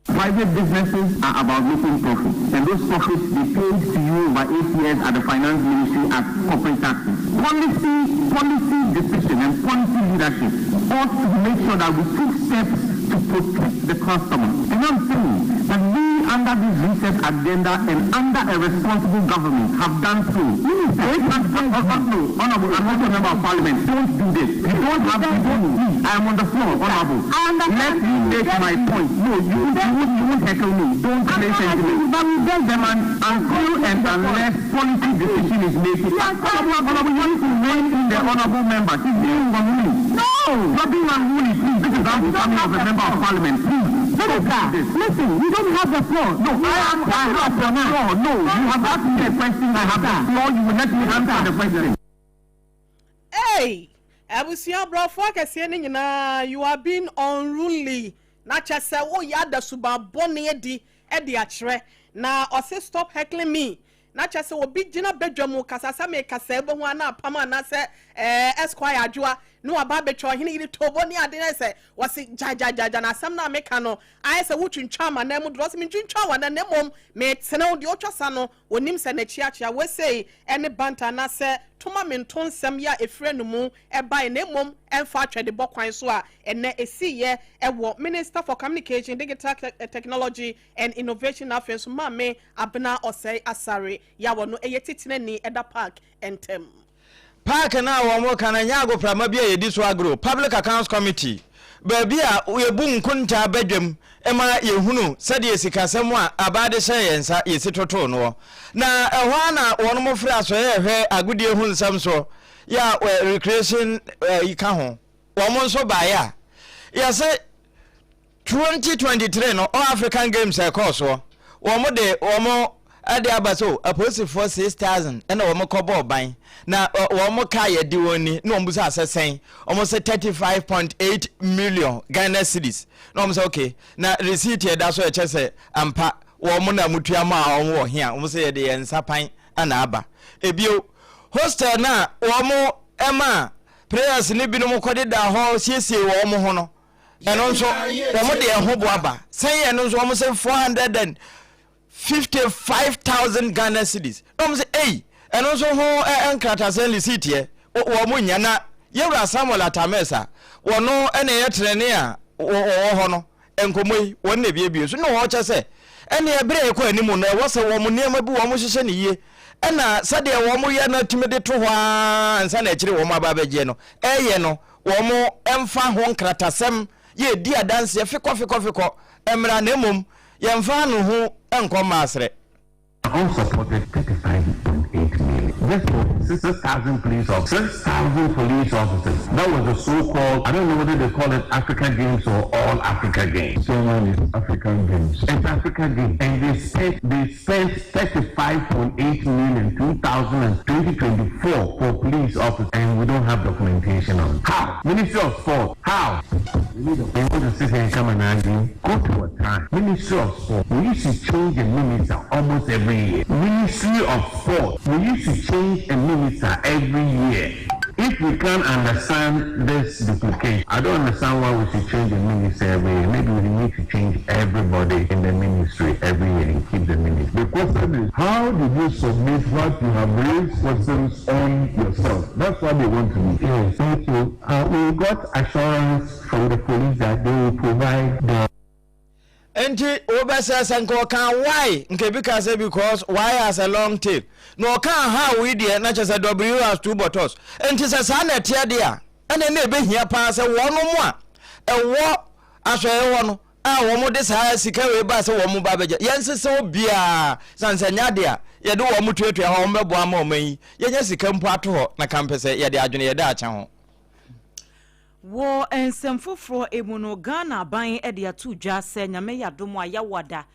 Private businesses are about making profit, and those profits they paid to you by ACS at the finance ministry as corporate taxes. Policy, policy decision and policy leadership ought to make sure that we took steps to protect the customer. And I'm saying that we under this reset agenda and under a responsible government have done so. No, Honorable, I'm also a member of parliament. Don't do this. You don't have to don't. I am on the floor, Honorable. Let me make my point. No, you won't, you won't, you won't heckle me. Don't play sentiment. Chairman, until and unless policy decision is made, Honorable, Honorable, you need to rein in the honorable member. She's being unruly. No! You're being unruly, please. This is unbecoming of a member of parliament. Please. Minister, listen, you don't have the floor. No, I am, I have the floor. No, you have asked me a question. I have the floor. You will let me answer the question. Hey! Abusua aborɔfo akɛseɛ no nyinaa, you are being unruly. Na kyɛ sɛ woyɛ ada suban bɔne adi de akyerɛ. Na ɔse stop heckling me. Na kyɛ sɛ obi gyina badwa mu kasa sɛ mekasa wobɛhu a na apam anaasɛ ɛɛ Esquire Adwoa na waba abɛtwa ɔhene yere tobo ne ade na sɛ wɔse gyagyagyaga na asɛm no a meka no ayɛ sɛ wotwintwan m'anan mu dodo. Ɔse mentwintwan w'anan na mmom metene wo deɛ wotwa sa no onim sɛ n'akyi akyea. Wei sei ne banta anaasɛ toma mento nsɛm yɛ a ɛfiri anomu baeɛ na mmom ɛmfa atwɛdebɔ kwan so a ɛnnɛ ɛsiiɛ wɔ Minister for Communication, Digital Technology and Innovation na afei nso Maame Abena Osei Asare yɛ a ɔno yɛ titenani ɛda park ntam. Park no a wɔka no nyɛ agoprama bi a yɛdi so agorɔ, Public Accounts Committee, baabi a yɛbu nkontaa badwam ma yɛhunu sɛdeɛ sikasɛm a abaa de hyɛɛ yɛn nsa yɛsi totoo noɔ. Na ɛhɔ ara na wɔnom frɛ asɔeɛ a ɛhwɛ agodie ho nsɛm soɔ yɛ a recreation yi ka ho. Wɔn nso baeɛ a yɛse 2023 no All African Games a ɛkɔɔ soɔ, wɔn de wɔn de aba sɛ o apolisifoɔ 6000 ɛna wɔn kɔ bɔɔ ban na wɔn kaa yɛde wɔn ni na wɔn bisa sɛ sɛn, wɔn sɛ 35.8 million Ghana cedis na wɔn sɛ okay na receipt ɛda so ɛkyɛ sɛ ampa wɔn na mutua maa wɔn wɔ he a wɔn sɛ yɛde yɛn nsa pan na aba. Ebio hostel no a wɔn ɛma players no binom kɔdeda hɔ siesie wɔn ho no ɛno nso wɔn de ɛho boa ba sɛn yɛ ɛno nso wɔn sɛ 455,000 Ghana cedis na wɔn sɛ ei ɛno nso ho nkratasɛn receipt yɛ wɔn nya na yɛwura Samuel Atta Mills a wɔno ɛna ɛyɛ tenene a wɔwɔ hɔ no nkɔmmɔ yi wɔn na ebiebie so na wɔkyɛ sɛ ɛne ɛberɛ ɛkɔ anim no ɛwɔ sɛ wɔn nneɛma bi wɔn hyehyɛ ne yie ɛna sɛdeɛ wɔn yɛ no atumi de to hɔ ara ansa na akyire wɔn aba abɛgyeɛ no ɛyɛ no wɔn mfa ho nkratasɛm yɛ di adanseɛ fekɔ fekɔ fekɔ mmra na mmom yɛmfa ano ho nkɔ mma asrɛ. Unsupported 35.8 million just for 6,000 police officers. 6,000 police officers. That was the so-called, I don't know whether they call it Africa Games or All Africa Games. Chairman is African Games. It's Africa Games. And they spent 35.8 million 2024 for police officers, and we don't have documentation on it. How? Ministry of Sport. How? We want to sit here and come and argue. Go to a time. Ministry of Sport. We used to change a minister almost every year. Ministry of Sport. We used to change a minister every year. If we can't understand this duplication, I don't understand why we should change the minister every year. Maybe we need to change everybody in the ministry every year and keep the ministry. The question is, how did you submit what you have raised questions on yourself? That's what they want to know. Yes, thank you. We got assurance from the police that they will provide the Nti wobɛsɛ sɛ nka ɔka why nka ebi ka sɛ because y has a long tail na ɔka how yi deɛ na kyerɛ sɛ w has two bottles. Nti sɛ saa na ɛteɛ deɛ a ɛna na ɛbɛhia paa sɛ wɔnom a ɛwɔ asɔeɛ hɔ no a wɔn de saa sika wei ba sɛ wɔn ba bɛgye yɛnsesa obiara sane sɛ nyɛ adeɛ a yɛde wɔn tuatua hɔ wɔn bɛboa ama ɔman yi yɛnya sika mpo ato hɔ na kampɛ sɛ yɛde adwene yɛde akyɛ ho. Wɔ nsɛm foforɔ mu no, Ghana aban de ato dwa sɛ Nyame yɛ adom a Yawada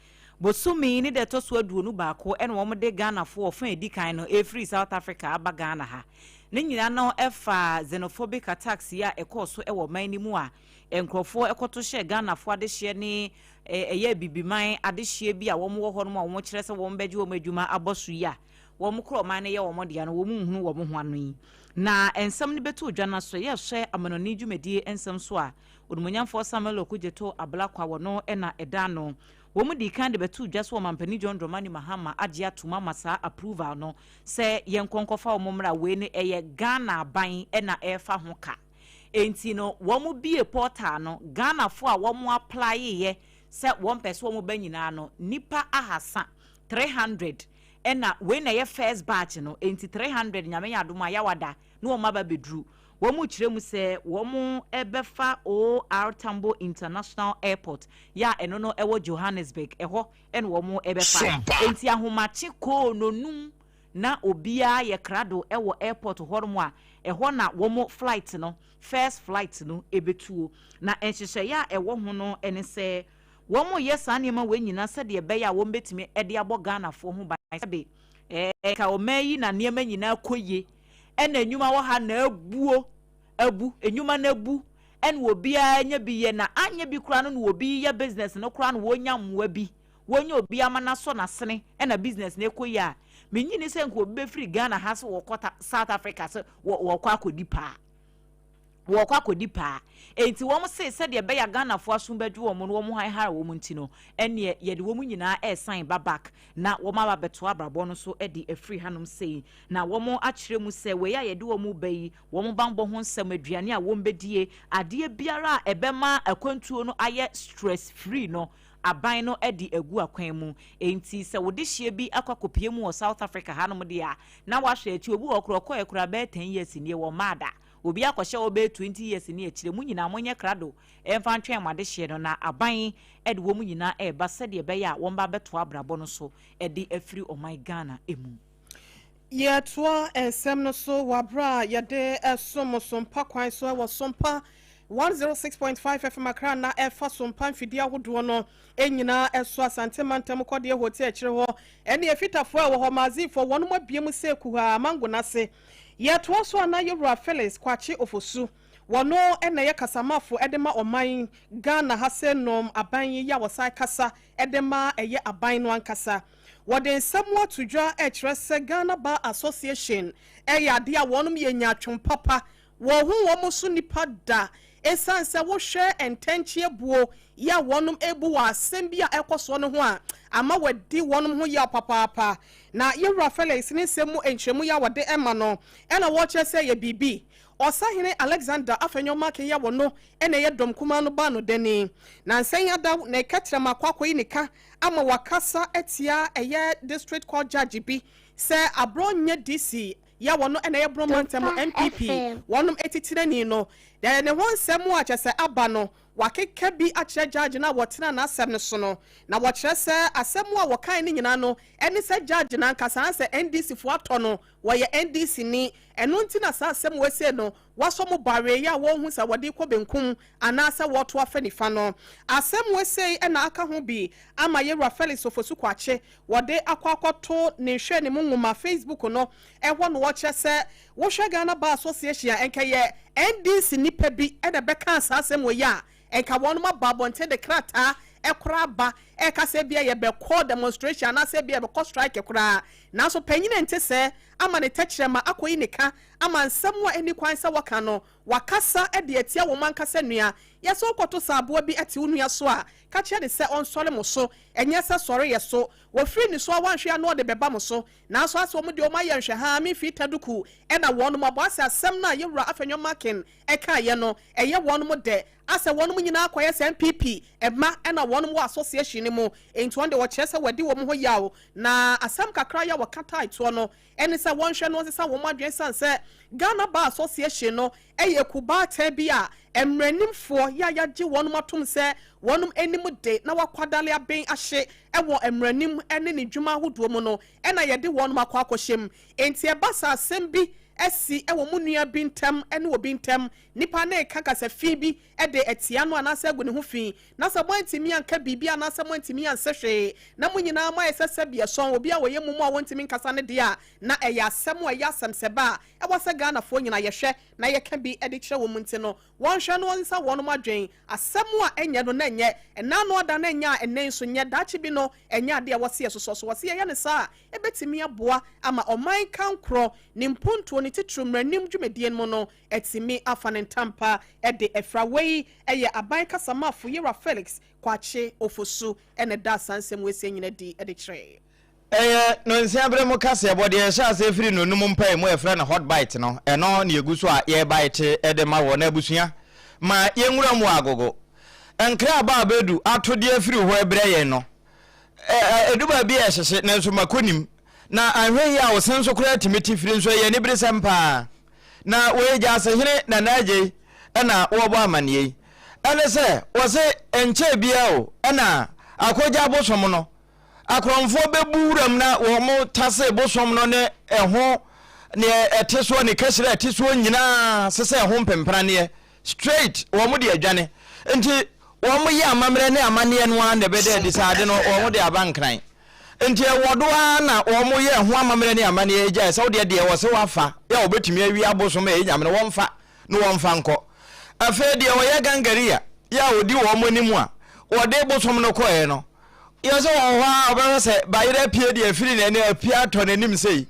bosome yi ne da ɛtɔ so 21 na wɔde Ghanafoɔ ɔfa a ɛdi kan no ɛrefiri South Africa aba Ghana ha. Ne nyinaa no ɛfa xenophobic attacks yi a ɛkɔɔ so wɔ ɔman no mu a nkurɔfoɔ ɛkɔto hyɛɛ Ghanafoɔ adehyeɛ ne ɛyɛ Abibiman adehyeɛ bi a wɔn wɔ hɔ nom a wɔn kyerɛ sɛ wɔn bɛgye wɔn adwuma abɔ so yi a wɔn korɔ ɔman no yɛ wɔn dea no wɔn nhunu wɔn ho ano yi. Na nsɛm no bɛto dwa no so yɛhwɛ amanɔne dwumadie nsɛm so a Onimuonyamfoɔ Samuel Okudzeto Ablakwa wɔ no na ɛda ano. Wɔn dii kan de bɛtoo dwa sɛ Ɔmampanin John Dramani Mahama agye atom ama saa approval no sɛ yɛnkɔ nkɔfa wɔn mmra, wei no ɛyɛ Ghana aban na ɛrefa ho ka. Enti no wɔn bue portal no, Ghanafoɔ a wɔn applyeɛ sɛ wɔn pɛ sɛ wɔn ba nyinaa no, nnipa ahasa, 300, ɛna wei na ɛyɛ first batch no, enti 300 Nyame yɛ adom a Yawada ne wɔn aba abɛduru. Wɔrekyerɛ mu sɛ wɔbɛfa OR Tambo International Airport yɛ a ɛno no ɛwɔ Johannesburg, ɛhɔ na wɔbɛfa. Enti ahomakye kɔɔ nonum na obiara yɛ krado wɔ airport hɔnom a ɛhɔ na wɔn flight no, first flight no bɛtuo. Na nhyehyɛeɛ a ɛwɔ ho no ne sɛ wɔreyɛ saa nneɛma wei nyinaa sɛdeɛ ɛbɛyɛ a wɔbɛtumi de abɔ Ghanafoɔ ho ban sɛbe ɛɛ ɔman yi na nneɛma nyinaa kɔ yie ɛna nnwuma wɔ ha na abuo abu nnwuma no abu ɛna obiara nya bi yɛ na anyɛ bi koraa no na obi yɛ business no koraa na wɔnya mmoa bi wɔnya obi ama no asɔ n'asene ɛna business no ɛkɔ yie a menyi ni sɛ nka obi bɛfiri Ghana ha sɛ wɔkɔ South Africa sɛ wɔkɔ akɔdi paa wɔkɔ akɔdi paa enti wɔn se sɛdeɛ ɛbɛyɛ Ghanafoɔ aso bɛdwo wɔn no wɔn hanhara wɔn nti no ɛneɛ yɛde wɔn nyinaa ɛresan ba back na wɔn aba bɛtoa abrabɔ no so de afiri hanom sei. Na wɔn akyerɛ mu sɛ wei a yɛde wɔn reba yi, wɔn banbɔ ho nsɛm, aduane a wɔn bɛdie, adeɛ biara a ɛbɛma akwantuo no ayɛ stress free no, aban no de agu akwan mu. Enti sɛ wo dehyeɛ bi akɔ akɔpue mu wɔ South Africa hanom deɛ a, na wahwɛ akyi, obi wɔ hɔ koraa ɔkɔeɛ koraa bɛyɛ ten years nie, wɔmmaa da. Obi akɔhyɛ hɔ bɛyɛ 20 years ne akyire. Mo nyinaa monyɛ krado mfa ntwɛn mo adehyeɛ no na aban de wɔn nyinaa reba sɛdeɛ ɛbɛyɛ a wɔn ba bɛtoa abrabɔ no so de afiri ɔman Ghana mu. Yɛtoa nsɛm no so wɔ aberɛ a yɛde som Sompa kwan so wɔ Sompa 106.5 FM Accra na ɛfa Sompa mfidie ahodoɔ no nyinaa so Asante mantam kɔdeɛ hotel akyire hɔ ɛne afitafoɔ a ɛwɔ hɔ Mazifoɔ wɔnom abie mu sɛ kuhaa mango no ase. Yɛtoa so a na Yɛwura Felix Kwakye Ofosu, wɔno na ɛyɛ kasamafo de ma ɔman Ghana ha sɛ nom aban yi a wɔsan kasa de ma ɛyɛ aban no ankasa. Wɔde nsɛm ato dwa ɛkyerɛ sɛ Ghana Bar Association ɛyɛ adeɛ a wɔnom yɛ nyaatwom papa, wɔho wɔn so nipa da ɛsiane sɛ wohwɛ ntɛnkyeɛ buo yi a wɔnom ɛbu wɔ asɛm bi a ɛkɔ soɔ no ho a ama wɔadi wɔnom ho yaw papaapa. Na Yɛwura Felix ne nsɛm mu nkyerɛmu yi a wɔde ɛma no ɛna wɔkyerɛ sɛ yɛ biribi. Ɔsahene Alexander Afenyo-Markin yi a wɔno ɛna ɛyɛ dɔm kumaa no baa no dani. Na nsɛn ada na ɛkɛtrɛm akɔ akɔyi ne ka ama wakasa atia ɛyɛ District Court Judge bi sɛ aborɔ nyɛ DC yi a wɔno ɛna ɛyɛ Borɔ Mantam NPP wɔnom atitenani no. Ne ho nsɛm a kyerɛ sɛ aba no Wɔakeka bi akyerɛ judge no a wɔtenaa n'asɛm no so no, na wɔkyerɛ sɛ asɛm a wɔkae no nyinaa no ne sɛ judge no ankasa ansɛ NDC foɔ atɔ no, wɔyɛ NDC ni, ɛno nti na saa asɛm wei sei no wɔasɔ mu bawee a wɔnhu sɛ wɔde rekɔ benkum anaasɛ wɔreto afa nifa no. Asɛm wei sei na aka ho bi ama Yɛwura Felix Ofosu Kwakye wɔde akɔ akɔto ne nhwɛanimu nwoma Facebook no hɔ na wɔkyerɛ sɛ Wohwɛ Ghana Bar Association a, ɛnka ɛyɛ NDC nnipa bi na ɛbɛkaa saa asɛm wei a, ɛnka wɔnom aba abɔnten de krataa koraa aba ɛreka sɛ ebia yɛbɛkɔ demonstration anaasɛ ebia yɛbɛkɔ strike koraa. Nanso panyin a ɛnte sɛɛ ama ne tɛkyerɛma akɔyi ne ka ama nsɛm a ɛnni kwan sɛ wɔka no, wakasa de atia wɔn ankasa nua. Yɛ sɛ wokɔto sɛ aboa bi te wo nua so a, ka kyerɛ no sɛ ɔnsɔre mo so, ɛnyɛ sɛ sɔre yɛ so. Wɔfiri ne so a woanhwɛ a na ɔde bɛba mo so. Nanso asɛ wɔn deɛ wɔn ayɛ nhwɛhaa me mfii taduku ɛna wɔnom abɔ asɛ asɛm no a yɛwura Afenyo Markin ɛkaeɛ no ɛyɛ wɔnom dɛ asɛ wɔnom nyinaa akɔyɛ sɛ NPP mma ɛna wɔnom wɔ association no mu enti wɔn deɛ wɔkyerɛ sɛ wɔadi wɔn ho yaw na asɛm kakra yi a wɔka tae toɔ no ɛne sɛ wɔnhwɛ na wɔnsesa wɔn adwene ɛsiane sɛ Ghana Bar Association no ɛyɛ kubaatan bi a mmaranimfoɔ yɛ a yɛagye wɔnom atom sɛ wɔnom anim de na wɔakwadare aben ahye wɔ mmaranim ne ne dwuma ahodoɔ mu no na yɛde wɔnom akɔ akɔhyɛ mu. Enti ɛba sɛ asɛm bi asi wɔ mo nua bi ntam ne obi ntam, nipa no reka kasa fi bi de atia no anaasɛ agu ne ho fi, na sɛ moantumi anka biribi anaasɛ moantumi anse hwee, na mo nyinaa moayɛ sɛ sɛbeɛsɔn, obi a ɔyɛ mum a ɔntumi nkasa no deɛ a, na ɛyɛ asɛm a ɛyɛ asɛmsɛbɛ a ɛwɔ sɛ Ghanafoɔ nyinaa yɛhwɛ na yɛka bi de kyerɛ wɔn nti no, wɔnhwɛ na wɔnsesa wɔnom adwen. Asɛm a ɛnyɛ no na ɛnyɛ, ɛnnɛ ano ada na ɛnyɛ a ɛnnɛ yi nso nyɛ, daakye bi no ɛnyɛ adeɛ a ɛwɔ sɛ yɛsosɔ so. Wɔse yɛyɛ no saa a, ɛbɛtumi aboa ama ɔman kankorɔ, ne mpuntuo ne. ne titiriw mmaranim dwumadie no mu no atumi afa ne ntampa de afira. Wei yɛ aban kasamafo Yewura Felix Kwakye Ofosu na ɛdaa saa nsɛm wei sɛɛ nyina di de kyerɛɛ. Ɛyɛ nonsia bere mu kaseɛbɔ, deɛ yɛhyɛ aseɛ firi nonum mpae mu a yɛfrɛ no hot bite no, ɛno na yɛgu so a yɛrebite de ma wɔ. Na abusua, ma yɛnwura mu wɔ agogo. Nkra aba a bɛdu ato de afiri hɔ rebrɛ yɛn no, ɛdu baabi a ɛhyehye, nanso mako nim. Na anhwɛ yie a wo se nso koraa tumi te firi nso, ɛyɛ aniberesɛm paa. Na wei Gyasehene Nana Agyei na wɔrebɔ amanneɛ yi. Ɛne sɛ, wɔse ɛnkyɛɛ biara o, ɛna Akogya abosom no, akorɔmfoɔ bɛbu wuram na wɔtase bosom no ne ɛho neɛ ɛte soɔ ne kahyire a ɛte soɔ nyinaa sesɛ ɛho mpempraneɛ straight wɔn de adwane. Nti wɔn yɛ amammerɛ ne amanneɛ no ara na ɛbɛda adi sɛ ade no wɔn de aba Nkran. Nti ɛwɔ do ara na wɔn yɛ ɛho amammerɛ ne amanneɛ gyae sɛ wodeɛ deɛ wɔse wafa yɛ a wɔbɛtumi awie abosom a ɛyɛ nyame no wɔmfa na wɔmfa nkɔ. Afei deɛ ɔyɛ gangaria yɛ a ɔdi wɔn anim a wɔde bosom no kɔɛ no, yɛ sɛ wɔwɔ hɔ a wɔbɛhwɛ sɛ bayerɛ apue deɛ afiri n'ani apue atɔ n'anim sei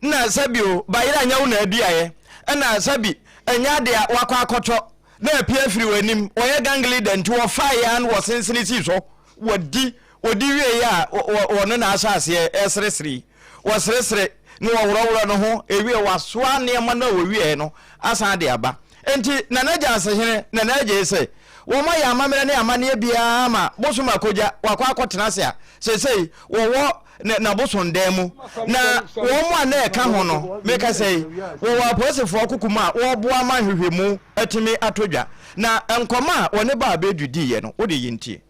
na sɛbi o bayerɛ anyɛ wo na aduaeɛ ɛna sɛbi ɛnyɛ adeɛ a wakɔ akɔtɔ na apue afiri w'anim. Wɔyɛ gang leader nti wɔfaeɛ ara na wɔsensene sii so wɔdi wɔdi wieeɛ a wɔno na ahyɛ aseɛ ɛseresere yi wɔseresere na wɔworɔworɔ no ho ewie wasoa nneɛma no a wɔwieɛ no asan de aba. Enti Nana Gyaasehene Nana Agyei se wɔayɛ amammerɛ ne amanneɛ biara ama Bosom Akogya wakɔ akɔtena ase a seesei wɔwɔ n'abosondan mu. Na wɔn a na ɛka ho no, mekasa yi, wɔwɔ apolisifoɔ koko mu a wɔreboa ma nhwehwɛmu atumi atɔ dwa. Na nkɔmmɔ a wɔne Baa Bedu diiɛ no, wode yɛntie.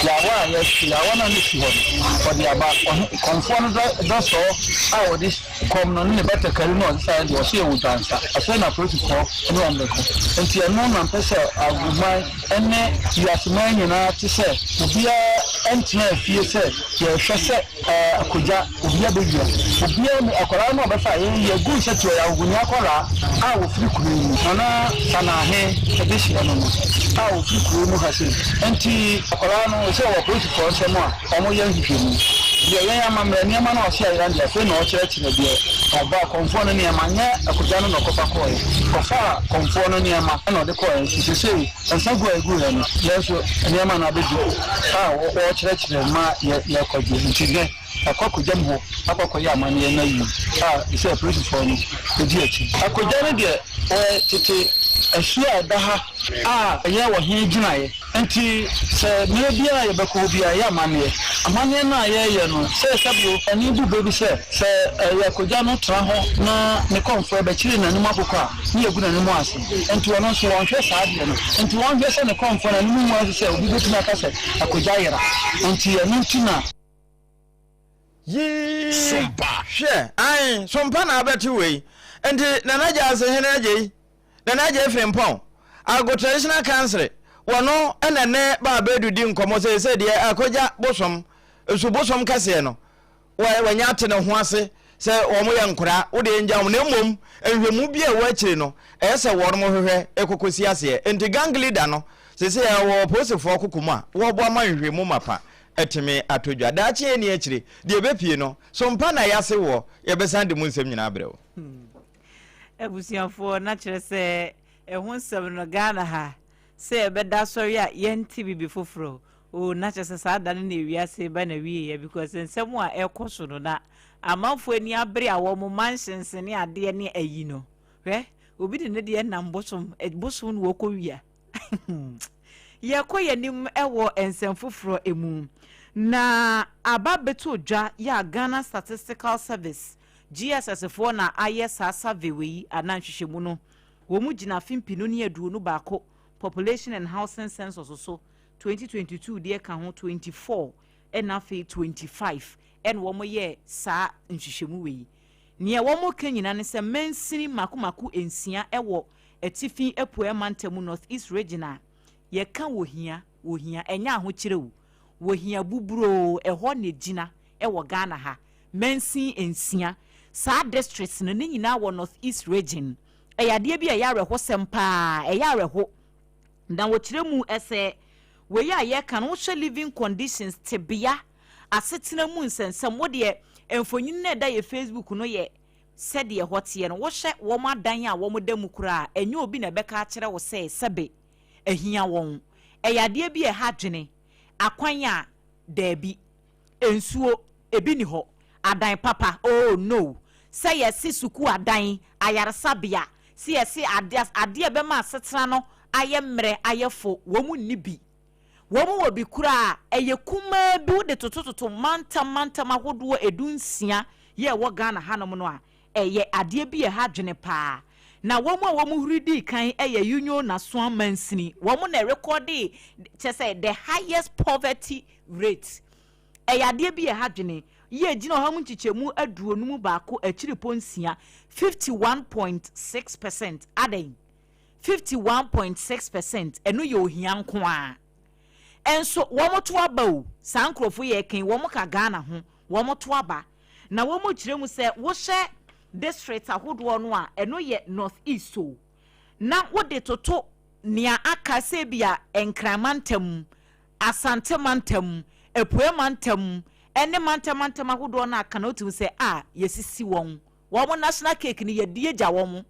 Yaawa a yɛasi, yaawa no a na esi hɔ no, ɔde aba. Ɔhe, kɔmfoɔ no dɔ, dɔsɔɔ a ɔde kɔm no ne ne batakari no a ɔde saeɛ deɛ, ɔse yɛwɔ dwansa. Afei na apolisifoɔ ne wɔn bɛko. Enti ɛno na mpɛ sɛ agoman ne wiaseman nyinaa te sɛ obiara ntena fie sɛ yɛrehwɛ sɛ Ɛɛ akogya, obi abɛwia. Obiara nni, akwadaa no a ɔbɛfaa yɛn yi, yɛguu sɛ te ɔyɛ ahohoni akwadaa a ɔfiri kuro yi mu. Nana Sanahe dehyeɛ no no, a ɔfiri kuro yi mu ha sei. Nti akwadaa no, sɛ ɔwɔ apolisifoɔ nsam a, wɔyɛ nhwehwɛmu. Deɛ yɛn amammerɛ, nneɛma no a ɔse ayera no deɛ, afei na ɔrekyerɛkyerɛ deɛ ɔbaa kɔmfoɔ no nneɛma, nyɛ akogya no na ɔkɔfa kɔeɛ. Ɔfaa kɔmfoɔ no nneɛma na ɔde kɔeɛ. Nti seesei Nsa gu a egu ha no, yɛn nso nneɛma no abedu a wɔrekyerɛkyerɛ ma yɛrekɔgye. Nti nnɛ, yɛakɔ akogya mu hɔ akɔ akɔyɛ amanneɛ no awie a ɛsɛ sɛ apolisifoɔ no di akyi. Akogya no deɛ, ɛyɛ tete asuo a ɛda ha a ɛyɛ ɔhene gyinaeɛ. Nti sɛ mmerɛ biara a yɛbɛkɔ hɔ biara, yɛyɛ amanneɛ. Amanneɛ no a yɛreyɛ no, sɛ sɛbio ani bu bɛ bi sɛ, sɛ ɛyɛ akogya no tra hɔ na ne kɔmfoɔ bɛkyere n'anim akokɔ a, ne yɛgu n'anim ase. Enti ɔno nso wɔnhwɛ saa adeɛ no. Enti wɔnhwɛ sɛ ne kɔmfoɔ no anim ngu ase sɛ obi bɛtumi aka sɛ Akogya yera. Enti ɛno nti na. Yii! Sompa. Hwɛ, ae, Sompa na abɛte wei. Enti Nana Gyasehene Agyei, Nana Agyei Frimpong, Ago Traditional Council, wɔno na ne Baa Bedu di nkɔmmɔ seesei deɛ Akogya bosom, nsu bosom kɛseɛ no, wɔanya ate ne ho ase sɛ wɔyɛ nkoraa, wo deɛ ngya wɔn, na mmom nhwɛmu bi a ɛwɔ akyire no, ɛyɛ sɛ wɔn hwehwɛ kɔkɔsi aseɛ. Enti gang leader no, seesei ɛwɔ apolisifoɔ koko mu a wɔreboa ma nhwehwɛmu mapa atumi atɔ dwa. Daakye a ɛnni akyire, deɛ ɛbɛpue no, so mpa na yɛase woɔ? Yɛbɛsan de mu nsɛm nyinaa abrɛ wo. Abusuafoɔ, na kyerɛ sɛ ɛho nsɛm no Ghana ha, sɛ yɛbɛda asɔre a yɛnte biribi foforɔ Oh na kyerɛ sɛ saa da no na ewiase reba n'awieɛ because nsɛm a ɛrekɔ so no na amanfoɔ ani abere a wɔn mansions ne adeɛ ne ayi no hwɛ obi de ne deɛ nam bosom eh, bosom no wɔkɔ wia yɛkɔ yɛn anim wɔ nsɛm foforɔ mu na aba bɛto dwa yɛ a Ghana Statistical Service GSS foɔ na ayɛ saa survey wei anaa nhwehwɛmu no wɔn gyina afe mpinu ne 21 Population and Housing Census so 2022 deɛ ka ho 24 ɛna afei 25 ɛna wɔn yɛɛ saa nhwehwɛmu wei. Nea wɔn ka nyina ne sɛ mansini mako mako nsia ɛwɔ atifi apueɛ mantam North East Region a yɛka wɔ hia wɔ hia ɛnyɛ ahokyerɛ o wɔ hia buburoo ɛhɔ na ɛgyina ɛwɔ Ghana ha mansin nsia saa districts no ne nyinaa wɔ North East Region. Ɛyɛ adeɛ bi a ɛyɛ awerɛhosɛm paa ɛyɛ awerɛho. Na wɔkyerɛ mu sɛ, wei a yɛreka no, wohwɛ living conditions, tebea, asetena mu nsɛnsɛm, wo deɛ mfonini no a ɛda yɛ Facebook no yɛ Sɛdeɛ ɛhɔ teɛ no, wohwɛ wɔn adan a wɔda mu koraa a, ɛnyɛ obi na ɛbɛka akyerɛ wo sɛ sɛbe ahia wɔn. Ɛyɛ adeɛ bi a ɛha adwene. Akwan a, daabi. Nsuo, ebi nni hɔ. Adan papa, oh no. Sɛ yɛse sukuu adan, ayaresabea, sɛ yɛse adeɛ, adeɛ a ɛbɛma asetena no ayɛ mmerɛ, ayɛ fo, wɔn nni bi. Wɔn wɔ bi koraa a, ɛyɛ kumaa bi, wode totototo mantam mantam ahodoɔ 16 yɛ ɛwɔ Ghana hanom no a, ɛyɛ adeɛ bi a ɛha adwene pa ara. Na wɔn a wɔn huri dii kan yɛ Union Nasoa mansini, wɔn na ɛrekɔdee kyerɛ sɛ the highest poverty rate. Ɛyɛ adeɛ bi a ɛha adwene yɛ ɛgyina ɔha mu nkyekyɛmu 51 akyiripɔ 6, 51.6%. Adɛn? 51.6%, ɛno yɛ ohia nko ara. Nso wɔn to aba o, saa nkurɔfoɔ yi a ɛka yi, wɔn ka Ghana ho, wɔn to aba. Na wɔn kyerɛ mu sɛ wohyɛ district ahodoɔ no a, ɛno yɛ North East o. Na wode toto nea aka sɛ ebi a Nkran mantam, Asante mantam, Apueɛ mantam, ɛne mantam mantam ahodoɔ no a aka no, wotumi sɛ a yɛsisi wɔn. Wɔn national cake no yɛdi agya wɔn.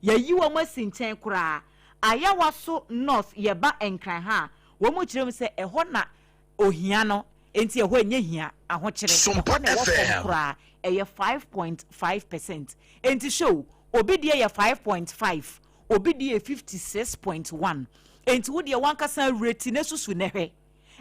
Yɛayi wɔn asi nkyɛn koraa. Ayawaso North yɛba Nkran ha a, wɔn kyerɛ mu sɛ ɛhɔ na ohia no, enti ɛhɔ ɛnyɛ hia, ahokyere, ɛhɔ na ɛwɔ fam koraa, ɛyɛ 5.5%. Enti hwɛ o, obi deɛ yɛ 5.5, obi deɛ yɛ 56.1. Enti wo deɛ w'ankasa rate na susu na hwɛ.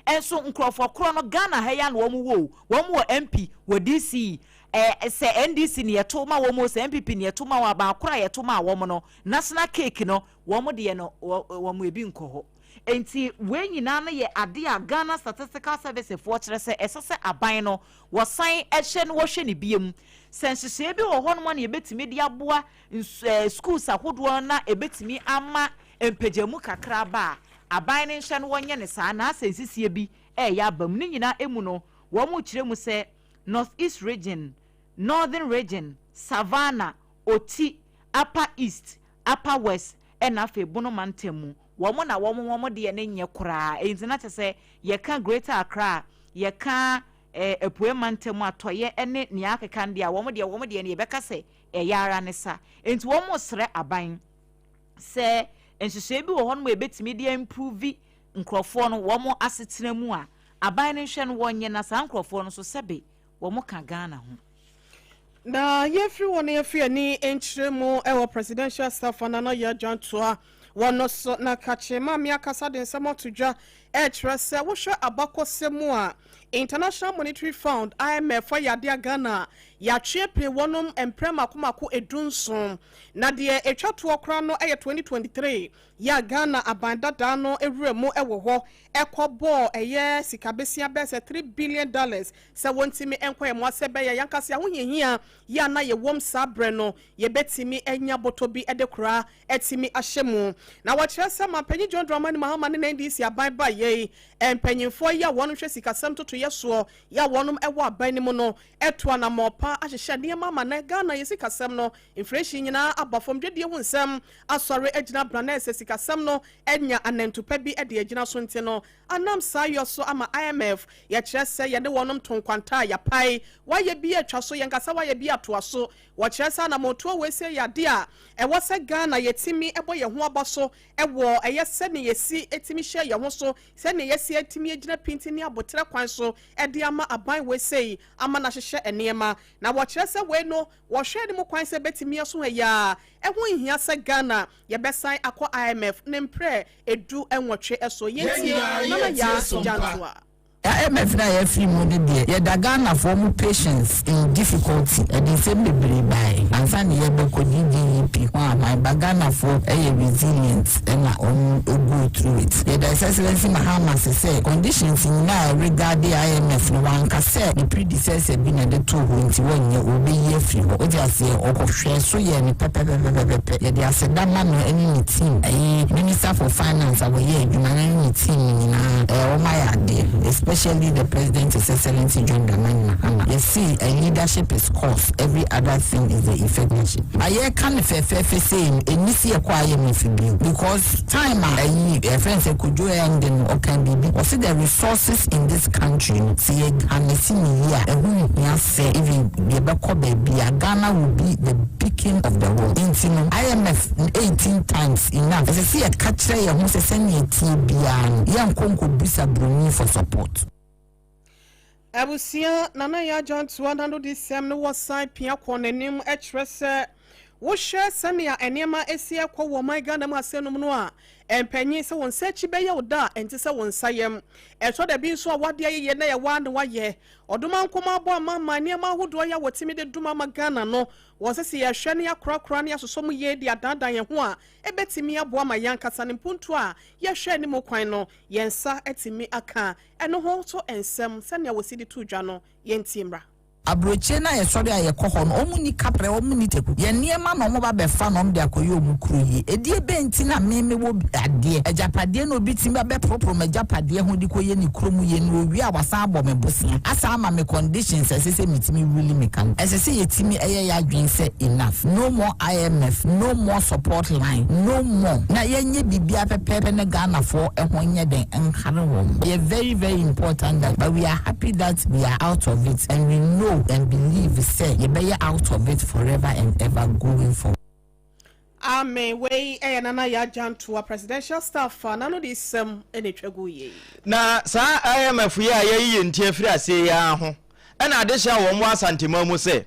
Nso nkurɔfoɔ korɔ no Ghana ha yi ara na wɔn wɔ o, wɔn wɔ MP, wɔ DC, ɛɛ sɛ NDC na yɛto ma wɔn o, sɛ NPP na yɛto ma wɔn, aban korɔ a yɛto maa wɔn no, national cake no, wɔn deɛ no, wɔn ebi nkɔ hɔ. Nti wei nyinaa no yɛ adeɛ a Ghana Statistical Service foɔ kyerɛ sɛ ɛsɛ sɛ aban no wɔsan hyɛ na wɔhwɛ no biom. Sɛ nhyehyɛeɛ bi wɔ hɔnom a na yɛbɛtumi de aboa nsu ɛɛ schools ahodoɔ na ɛbɛtumi ama mpagyamu kakra aba a, Aban no nhyɛ no wɔnyɛ no saa na asɛ nsisie bi reyɛ aba mu. Ne nyinaa mu no, wɔrekyerɛ mu sɛ North East Region, Northern Region, Savannah, Oti, Upper East, Upper West ɛna afei Bono mantam mu. Wɔn na wɔn wɔn deɛ no nyɛ koraa. Enti na kyerɛ sɛ yɛka Greater Accra a, yɛka eh, Apueɛ mantam, Atɔeɛ ne nea akeka no deɛ a, wɔn deɛ wɔn deɛ no yɛbɛka sɛ ɛyɛ ara ne sa. Enti wɔresrɛ aban sɛ nhyehyɛe bi wɔ hɔnom a ebetumi de aimprove nkurɔfoɔ no wɔn asetena mu a, aban no nhwɛ no wɔnyɛ na saa nkurɔfoɔ no nso sɛbe wɔn ka Ghana ho. Na yɛfiri hɔ no yɛfiri ani nkyerɛ mu wɔ Presidential Staff Nana Yaa Gyantoa wɔ no so na Kakye Maame akasa de nsɛm ato dwa ɛrekyerɛ sɛ wohwɛ abakɔsɛm mu a International Monetary Fund, IMF, ayɛ adeɛ a Ghana yɛatwe apini wɔnom mprɛ mako mako 17 Na deɛ ɛtwa toɔ koraa no yɛ 2023 yɛ a Ghana aban dadaa no wura mu wɔ hɔ kɔ bɔɔ ɛyɛ sika besia bɛyɛ sɛ $3 billion sɛ wɔntumi nkɔ yɛn mmoa sɛ ɛbɛyɛ yɛn ankasa ahohiahia yɛ a na yɛwom saa berɛ no yɛbɛtumi anya bɔtɔ bi de koraa atumi ahyɛ mu. Na wɔkyerɛ sɛ Mampanyin John Dramani Mahama ne NDC aban baeɛ yi mpanyinfoɔ yi a wɔn hwɛ sikasɛm ntotoeɛ soɔ yɛ a wɔnom wɔ aban no mu no atu anamɔn pa ahyehyɛ nneɛma ama nnɛ Ghana yɛ sikasɛm no inflation nyinaa aba fam, dwadie ho nsɛm asɔre agyina bra na ɛsɛ sikasɛm no anya anantu pa bi de agyina so nti no anam saa yɔ so ama IMF yɛkyerɛ sɛ yɛne wɔnom to nkwanta a yɛapae wayɛ bi atwa so yɛnkasa wayɛ bi atoa so. Wɔkyerɛ sɛ anamɔntuo wei sɛ yɛ adeɛ a ɛwɔ sɛ Ghana yɛtumi bɔ yɛn ho aba so wɔ ɛyɛ sɛnea yɛsi tumi hyɛ yɛn ho so sɛnea yɛsi atumi agyina pintin ne aboterɛ kwan so de ama aban wei sei ama no ahyehyɛ nneɛma. Na wɔkyerɛ sɛ wei no wɔhwɛ anim kwan sɛ ɛbɛtumi aso ha yi ara. Ɛho nhia sɛ Ghana yɛbɛsan akɔ IMF ne mprɛ 18 so. Yɛn Yɛntie nyinaa Nana yɛretie Yaa Sompa. Gyantoa. IMF no a yɛafiri mu no deɛ, yɛda Ghanafoɔ mo patience in difficulty, ɛde nsɛm bebree baeɛ ansa na yɛbɛkɔ GGEP ho ahwan but Ghanafoɔ yɛ resilient ɛna wɔn go through it. Yɛda His Excellency Mahama ase sɛ conditions nyinaa a ɛregarde IMF no wanka sɛ ne predecessor bi na ɛde too hɔ nti wɔnyɛ, wɔbɛyi afiri hɔ. Wote aseɛ? Ɔkɔhwɛɛ so yɛɛ no pɛpɛpɛpɛpɛpɛ. Yɛde aseda ma no ɛne ne team, ɛyi Minister for Finance a wɔyɛ adwuma no ne ne team nyinaa, ɛɛ wɔn ayɛ adeɛ. Especially the President His Excellency John Dramani Mahama. Yɛse a leadership is cause, every other thing is the effect leadership. But yɛka no fɛfɛɛfɛ sei no, ɛnni sɛ yɛkɔ IMF bio because time a ayi yɛfrɛ no sɛ Kojo Ɛnde no ɔka biribi, ɔse the resources in this country no sɛ yɛ harness no yie a ɛho nhia sɛ even yɛbɛkɔ baabi a Ghana will be the beacon of the world. Nti no IMF 18 times enough. Ɛsɛ sɛ yɛka kyerɛ yɛn ho sɛ sɛnea ɛteɛ biara no yɛnkɔ nkɔbisa broni for support. Abusua Nana Yaa Gyantoa n'anodisɛm no wɔ san pia kɔ n'anim kyerɛ sɛ wohwɛ sɛnea nneɛma si rekɔ wɔ ɔman Ghana mu asɛnnom no a, mpanyin sɛ wo nsa akyi bɛyɛ wo da a ɛnte sɛ wo nsa yam. Ɛtɔ da bi nso a w'ade ayeyɛ na ɛyɛ wo ara na woayɛ. Ɔdomankoma abɔ amanaman nneɛma ahodoɔ yi a wɔtumi de dom ama Ghana no wɔ sɛ sɛ yɛhwɛ na yɛakorakora na yɛasosɔ mu yie de adaadaa yɛn ho a, ɛbɛtumi aboa ma yɛn ankasa ne mpuntuo a yɛhwɛ anim kwan no, yɛn nsa atumi aka. Ɛno ho nso nsɛm, sɛnea wɔsi de too dwa no, yɛntie mmra. Aburokyire no a yɛsɔre a yɛkɔ hɔ no, wɔn nni kaprɛ, wɔn nni teku. Yɛn nneɛma na wɔn ba bɛfa na wɔn de akɔyɛ wɔn kuro yie. Ɛdeɛ bɛn nti na me mewɔ adeɛ, agyapadeɛ na obi tumi ba bɛporoporo m'agyapadeɛ ho de kɔyɛ ne kurom yie na ɔwie a wasan abɔ me bosea, asan ama me conditions a ɛsɛ sɛ metumi rule me ka no. Ɛsɛ sɛ yɛtumi yɛ yɛn adwene sɛ enough, no more IMF, no more support line, no more, na yɛnyɛ biribiara pɛpɛɛpɛ na Ghanafoɔ ho nyɛ dɛn nhare wɔn. Ɛyɛ very very important that but we are happy that we are out of it and we know and believe sɛ yɛbɛyɛ out of it forever and ever going forward. Amen wei yɛ Nana Yaa Gyantoa presidential staff a n'ano de sɛm na etwa gu yei. Na saa IMF yi a yɛayi yɛn ti afiri aseɛ yi ara ho na adehye a wɔn wɔ Asanteman mu sɛ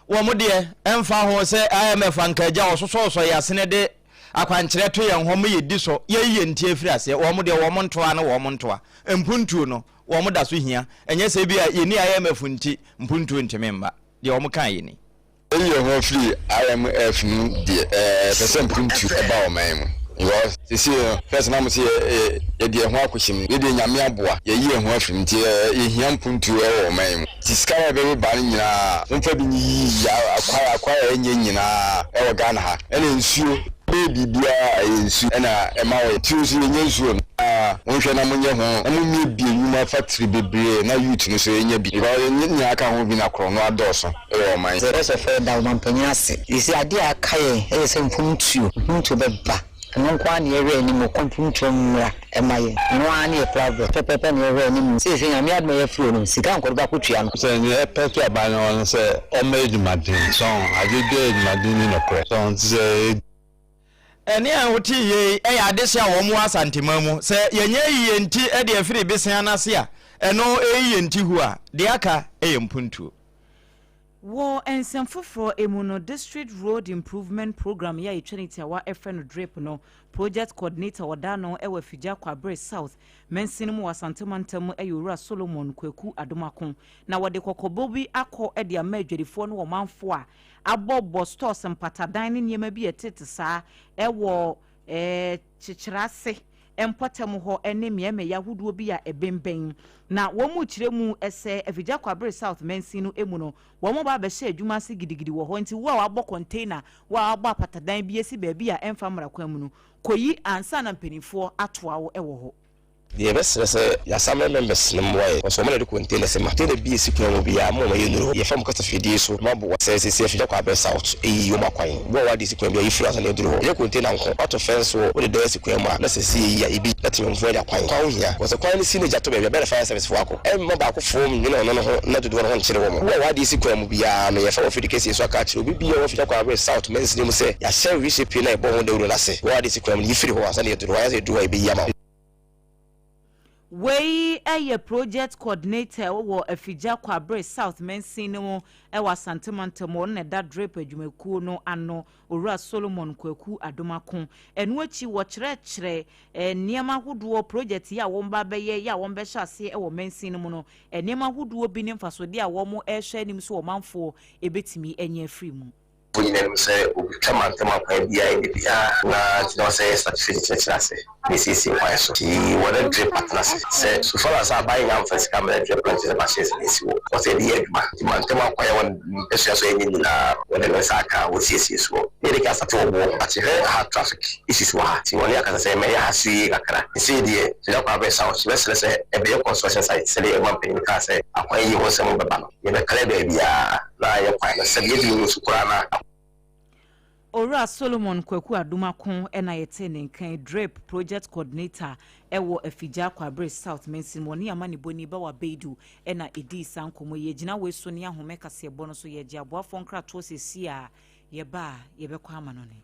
wɔn deɛ ɛmfa ho sɛ IMF anka agya wɔsosɔsosɔ yɛn asene de akwankyerɛ to yɛn hɔ ma yɛdi so, yɛayi yɛn ti afiri aseɛ, wɔn deɛ wɔn ntoa ne wɔn ntoa. Mpuntuo no, wɔn da so hia. Ɛnyɛ sɛ ebia yɛnni IMF nti mpuntuo ntumi mma. Deɛ wɔn kaeɛ ni. Yɛyi yɛn ho afiri IMF mu deɛ yɛpɛ sɛ mpuntuo ba ɔman mu because seesei no first na wɔse yɛde yɛn ho akɔhyɛ mu, yɛ deɛ Nyame aboa yɛayi yɛn ho afiri mu nti yɛhia mpuntuo wɔ ɔman mu nti sika no a ɛbɛba no nyinaa momfa bi nyiyi akwan akwan a ɛnyɛ nyinaa wɔ Ghana ha ɛna nsuo bɛyɛ biribiara a ɛyɛ nsuo ɛna ɛma wɔyɛ tiri nso yɛnya nsuo no a monhwɛ na monyɛ ho na mommiebie nnwuma factory bebree na youth no nso ɛnya bi because ne nyinaa ka ho bi na korɔno adɔɔso. wɔ ɔman. Sɛ yɛsɔfo yɛda ɔmanpanyin ase. Seesei adeɛ a aka yɛn yɛ sɛ mpuntuo, mpuntuo bɛba. Ɛno nko ara na yɛhwɛ anim o, mpuntuo mmra mma yɛn. Ɛno ara ne yɛn problem pɛpɛɛpɛ na yɛhwɛ anim. Seesei Nyame adom a yɛafiri hɔ no, sika a nkɔde bɛakɔtua no. Sɛ nea ɛpɛto aban no hɔ ne sɛ ɔmmɛyɛ adwumaden so ade biara yɛ adwumaden ne nokorɛ so nti sɛ. Ɛnne a wotee yei yɛ adehye a wɔn wɔ Asanteman mu. Sɛ yɛnyɛ yi yɛn ti de afiri besea no ase a, ɛno reyi yɛn ti hu a, deɛ aka yɛ mpuntuo. Wɔ nsɛm foforɔ mu no, District Road Improvement Programme yi a yɛtwa ne tiawa frɛ no DRIP no, Project Coordinator a ɔda ano wɔ Afigya Kwabre South mansini mu wɔ Asante mantam yɛ Owura Solomon Kwaku Adomako, na wɔde kɔkɔbɔ bi akɔ de ama adwadifoɔ ne ɔmanfoɔ a abɔbɔ stores, mpatadan ne nneɛma bi a ɛtete saa wɔ Kyekyerase mpɔtam hɔ ne mmeaemmeae ahodoɔ bi a ɛbembɛn. Na wɔrekyerɛ mu sɛ Afigya Kwabre South mansin no mu no, wɔreba abɛhyɛ adwuma ase gidigidi wɔ hɔ. Nti wo a wɔabɔ container, wo a wɔabɔ apatadan bi asi baabi a ɛmfa mmara kwan mu no, kɔyi ansa na mpanimfoɔ atoa wo wɔ hɔ. Deɛ yɛbɛsrɛ sɛ yɛasamrɛ members no mmoa yɛn cos wɔn na ɛde containers ma. Container bi a ɛsi kwan mu biara mo ma yɛnnuru hɔ. Yɛfa mo kasafidie so na moaboa. Sɛ seesei afigya kɔ abɛ south ɛyiyi wɔn akwan. Boa w'adeɛ si kwan biara yɛfiri ansa na yɛaduru hɔ. Ɛnyɛ container nko. Woato fence wall, wode dan asi kwan mu a na sɛ sɛ yɛyi a yɛbi na temammufoɔ anya kwan. Kwan ho hia cos sɛ kwan no si na gya tɔ baabi a bɛn na fire service foɔ akɔ. Ɛmma baakofoɔ nnwene ɔno no ho na dodoɔ no ho nkyere wɔn. Boa w'adeɛ si kwan mu biara no yɛfa wɔ afidi kɛseɛ so aka akyerɛ obi biara wɔ afigya kɔ abɛ south mansini mu sɛ yɛahyɛ recipe no a yɛbɔɔ ho dawuro no ase. Boa w'adeɛ si kwan mu no yi firi hɔ ansa na yɛaduru hɔ anyɛ sɛ yɛduru hɔ a yɛbɛyi ama wo. Wei yɛ Project Coordinator wɔ Afigya Kwabre South Mansin no mu wɔ Asante Mantam. Ɔno na ɛda DRIP adwumakuo no ano, Owura Solomon Kwaku Adomako. Ɛno akyi wɔkyerɛkyerɛ nneɛma ahodoɔ, project yi a wɔba abɛyɛ yi a wɔbɛhyɛ aseɛ wɔ mansin no mu no, nneɛma ahodoɔ bi ne mfasodeɛ a wɔrehwɛ anim sɛ ɔmanfoɔ bɛtumi anya afiri mu. Fo nyina nim sɛ obi twa mantam akwan biara ɛnyɛ biara na gyina hɔ sɛ yɛ certificate kyerɛkyerɛ ase na esiesie kwan so nti wɔde drip atena ase sɛ so far as aban nya nfa sika mmerɛ drip no nkyerɛ sɛ machines na esi hɔ wɔ sɛ yɛde yɛ adwuma nti mantam akwan a ɛwɔ mpɛsua so ɛnyɛ nyinaa no wɔde ne nsa aka a wɔsiesie soɔ. Ne yɛde ka starte wɔ boɔ but hwɛ ha traffic issues wɔ ha nti wɔne akasa sɛ mɛyɛ ha so yie kakra sesei deɛ Sogya Kwabere South yɛbɛsrɛ sɛ ɛbɛyɛ construction site sɛdeɛ yɛn manpanyin kaa sɛ akwan yie ho nsɛm bɛba no yɛbɛ clear baabiara na ayɛ kwan no sɛdeɛ yɛduru no so koraa na Owura Solomon Kwaku Adomako na yɛtee ne nka yi, DRIP Project Coordinator wɔ Afigya Kwabre South Mansin mu. Ɔne amanebɔni Bawa Beidu na ɛdii saa nkɔmmɔ yi. Yɛgyina wei so ne ahome kaseɛbɔ no so, yɛgye aboafoɔ nkratoɔ seesei a yɛba a yɛbɛkɔ amanɔne.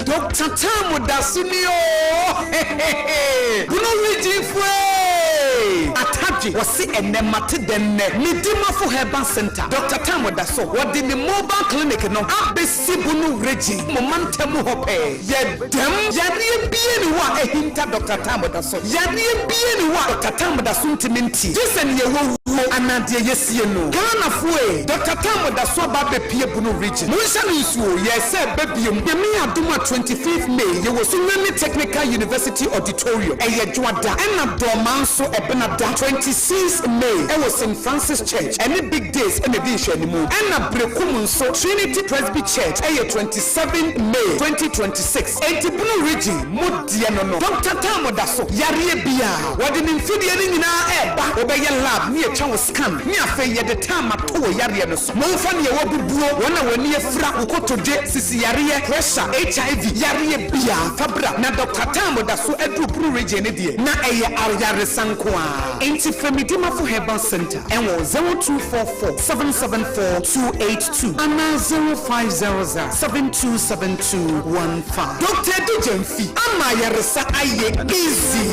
Doctor Tam dase ni oo hehehe Bunu region fo ee Atadwe wɔse ɛnɛ mate dɛn nnɛ Medimafo Herbal Center Doctor Tam da so wɔde ne mobile clinic no abɛsi Bunu region mo mantam mu hɔ pɛɛ Yɛ dɛm yareɛ bia ni hɔ a ahinta Doctor Tam da so Yareɛ bia ni hɔ a Doctor Tam da so ntumi nti gye sɛ neɛ wawuo anaa deɛ yɛsie no. Ghanafoɔ ee, Doctor Tam da so aba abɛpie Bono region. Monhyɛ no nsuo, yɛɛ sɛ ɛba biom. Nyame adom a 25th May yɛwɔ Sunyani Technical University Auditorium, ɛyɛ Dwoada, ɛna Dormaa nso Ɛbenada 26th May ɛwɔ St Francis Church, ɛne Big Days ɛna ɛdi nhwɛanimu, ɛna Berekum nso Trinity Presby Church ɛyɛ 27th May 2026. Enti Bono region mo deɛ no no. Doctor Tam da so yareɛ biaa wɔde ne mfidie no nyinaa ɛɛba wobɛyɛ lab ne yɛtwa wo scan ne afei yɛde tam ato wo yareɛ no so. Momfa neɛ wabubuo, wɔn a w'ani afira, wo kotodwe, sisi yareɛ, pressure, HIV yareɛ biaa fa bra na Doctor Tam da so aduru Bruu region no deɛ na ɛyɛ ayaresa nko ara. Enti frɛ Medimafo Herbal Centre ɛwɔ 0244 774 282 anaa 0500 727215. Doctor Adu Gyamfi ama ayaresa ayɛ easy.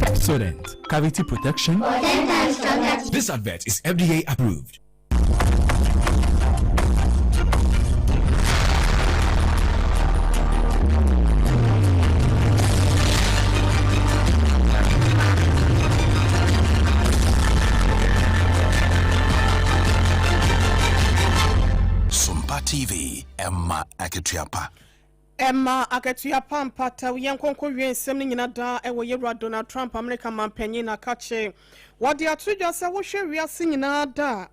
Pepsodent, cavity protection. This advert is FDA approved. Sompa TV, ɛma akatua pa. Ɛma akatua pa mpata wo. Yɛnkɔ nkɔwie nsɛm no nyina daa ɛwɔ Yɛwura Donald Trump Amerika manpanyin na kakye. Wɔde ato dwa sɛ wohwɛ wiase nyinaa da a,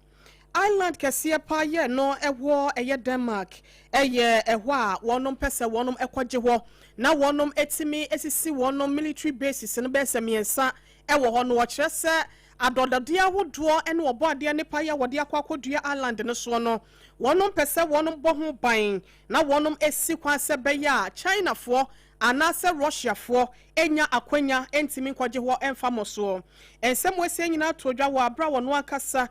Island kɛseɛ paa yɛ no ɛwɔ ɛyɛ Denmark ɛyɛ ɛhɔ a wɔnom pɛ sɛ wɔnom ɛkɔgye hɔ na wɔnom ɛtumi ɛsisi wɔnom military bases no bɛyɛ sɛ mmiɛnsa ɛwɔ hɔ no wɔkyerɛ sɛ adɔdɔdeɛ ahodoɔ ɛne ɔbɔadeɛ nnepa yi a wɔde akɔ akɔdua island no soɔ no wɔnom pɛ sɛ wɔnom bɔ ho ban na wɔnom ɛsi kwan sɛ bɛyɛ a Chinafoɔ anaasɛ Russiafoɔ ɛnya akwanya ɛntumi nkɔgye hɔ ɛmfa mmɔsoɔ. Nsɛm wɔasie nyinaa too dwa wɔ aberɛ a wɔno ankasa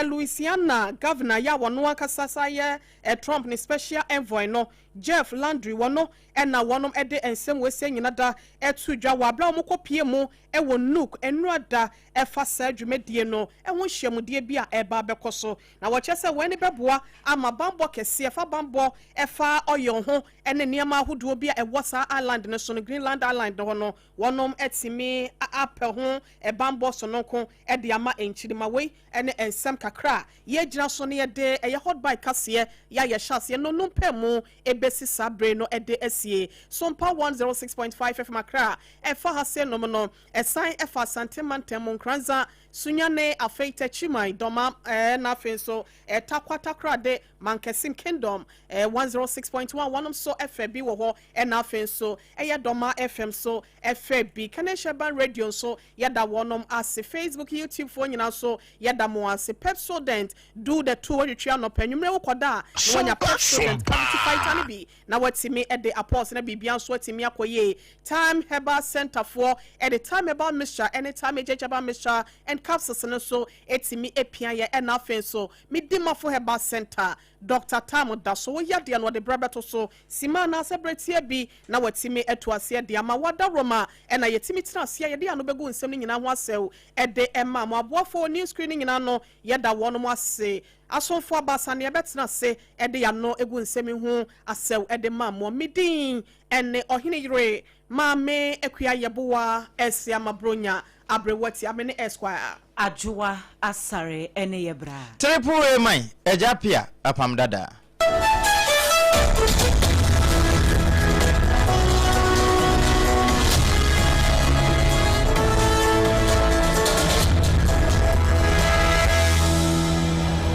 Louisiana Governor yi a wɔno ankasa san yɛ Trump ne special envoy no, Jeff Landry, wɔno na wɔnom de nsɛm wɔasie nyina da too dwa wɔ aberɛ a wɔn kɔ pie mu wɔ Nuuk nnora da ɛfa saa dwumadie no ho nhyiamudie bi a ɛreba abɛkɔ so. Na wɔkyerɛ sɛ wɔn ani bɛboa ama banbɔ kɛseɛ ɛfa banbɔ ɛfa oil ho ne nneɛma ahodoɔ bi a ɛwɔ saa island no so no, Greenland Island no hɔ no, wɔnom atumi apɛ ho banbɔ sononko de ama nkyirimma. Wei ne nsɛm kakra a yɛgyina so na yɛde ɛyɛ Hot Bite kaseɛ yɛ a yɛhyɛ aseɛ nnɔnnum pɛ mu ɛbɛsi saa bere no de asie. Sompa 106.5 FM Accra ɛfa ha se nom no, ɛsan ɛfa Asante mantam mu, Nkoranza, Sunyani, afei Techiman, Dɔma, na afei nso Tarkwa Takoradi, Mankesim Kingdom, 106.1 wɔnom nso ɛfɛ bi wɔ hɔ, ɛna afei nso ɛyɛ Dɔma FM nso ɛfɛ bi. Kanesh Urban Radio nso yɛda wɔnom ase. Facebook, YouTube foɔ nyinaa nso yɛda mo ase. Pepsodent, do the two wɔtwetwe anɔpa anwummerɛ wokɔda a na wanya Pepsodent cavity fighter no bi na watumi de apɔs na biribia nso atumi akɔ yie. Time Herbal Center foɔ ɛde Time Herbal Mixture ɛne Time HH Herbal Mixture and Capsules no so ɛtumi apia yɛ. Ɛna afei nso Medimafo Herbal Center, Dr Tam da so woyɛ deɛ no, ɔde berɛ bɛto so sima anaasɛ berɛ tia bi na watumi atu aseɛ de ama wada Roma. Ɛna yɛtumi tena aseɛ, yɛde ano bɛgu nsɛm no nyinaa ho asɛw ɛde ɛma mo aboafoɔ. News screen no nyinaa no, yɛda wɔn mo ase. Asomfo abasa ne yɛbɛtena ase ɛde yɛano egu nsɛm yi ho asɛw ɛde ma mo. Medin ɛne Ɔhene Yere Maame Akua Yɛboa Ɛsi Ama Bronya Aberewati Ame ne Esquire. Adwoa Asare ɛne yɛ bra. Triple A man, Agya Pia apam dada.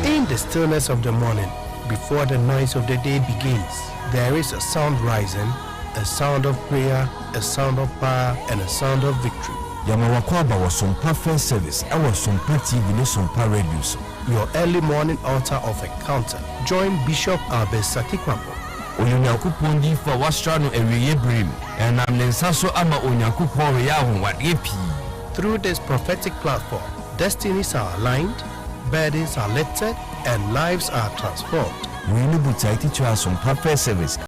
In the stillness of the morning, before the noise of the day begins, there is a sound rising, a sound of prayer, a sound of power, and a sound of victory. Yɛma wakɔ aba wɔ Sompa First Service ɛwɔ Sompa TV ne Sompa Radio so. Your early morning altar of encounter. Join Bishop Albert Satikwapo. Ɔyɛ Onyankopɔn diyifo a wɔasra no awieeɛ bere mu. Ɛnam ne nsa so ama Onyankopɔn reyɛ anwanwadeɛ pii. Through this prophetic platform, destinies are aligned, burdens are lifted, and lives are transformed. Wei ne botae titire a Sompa First Service.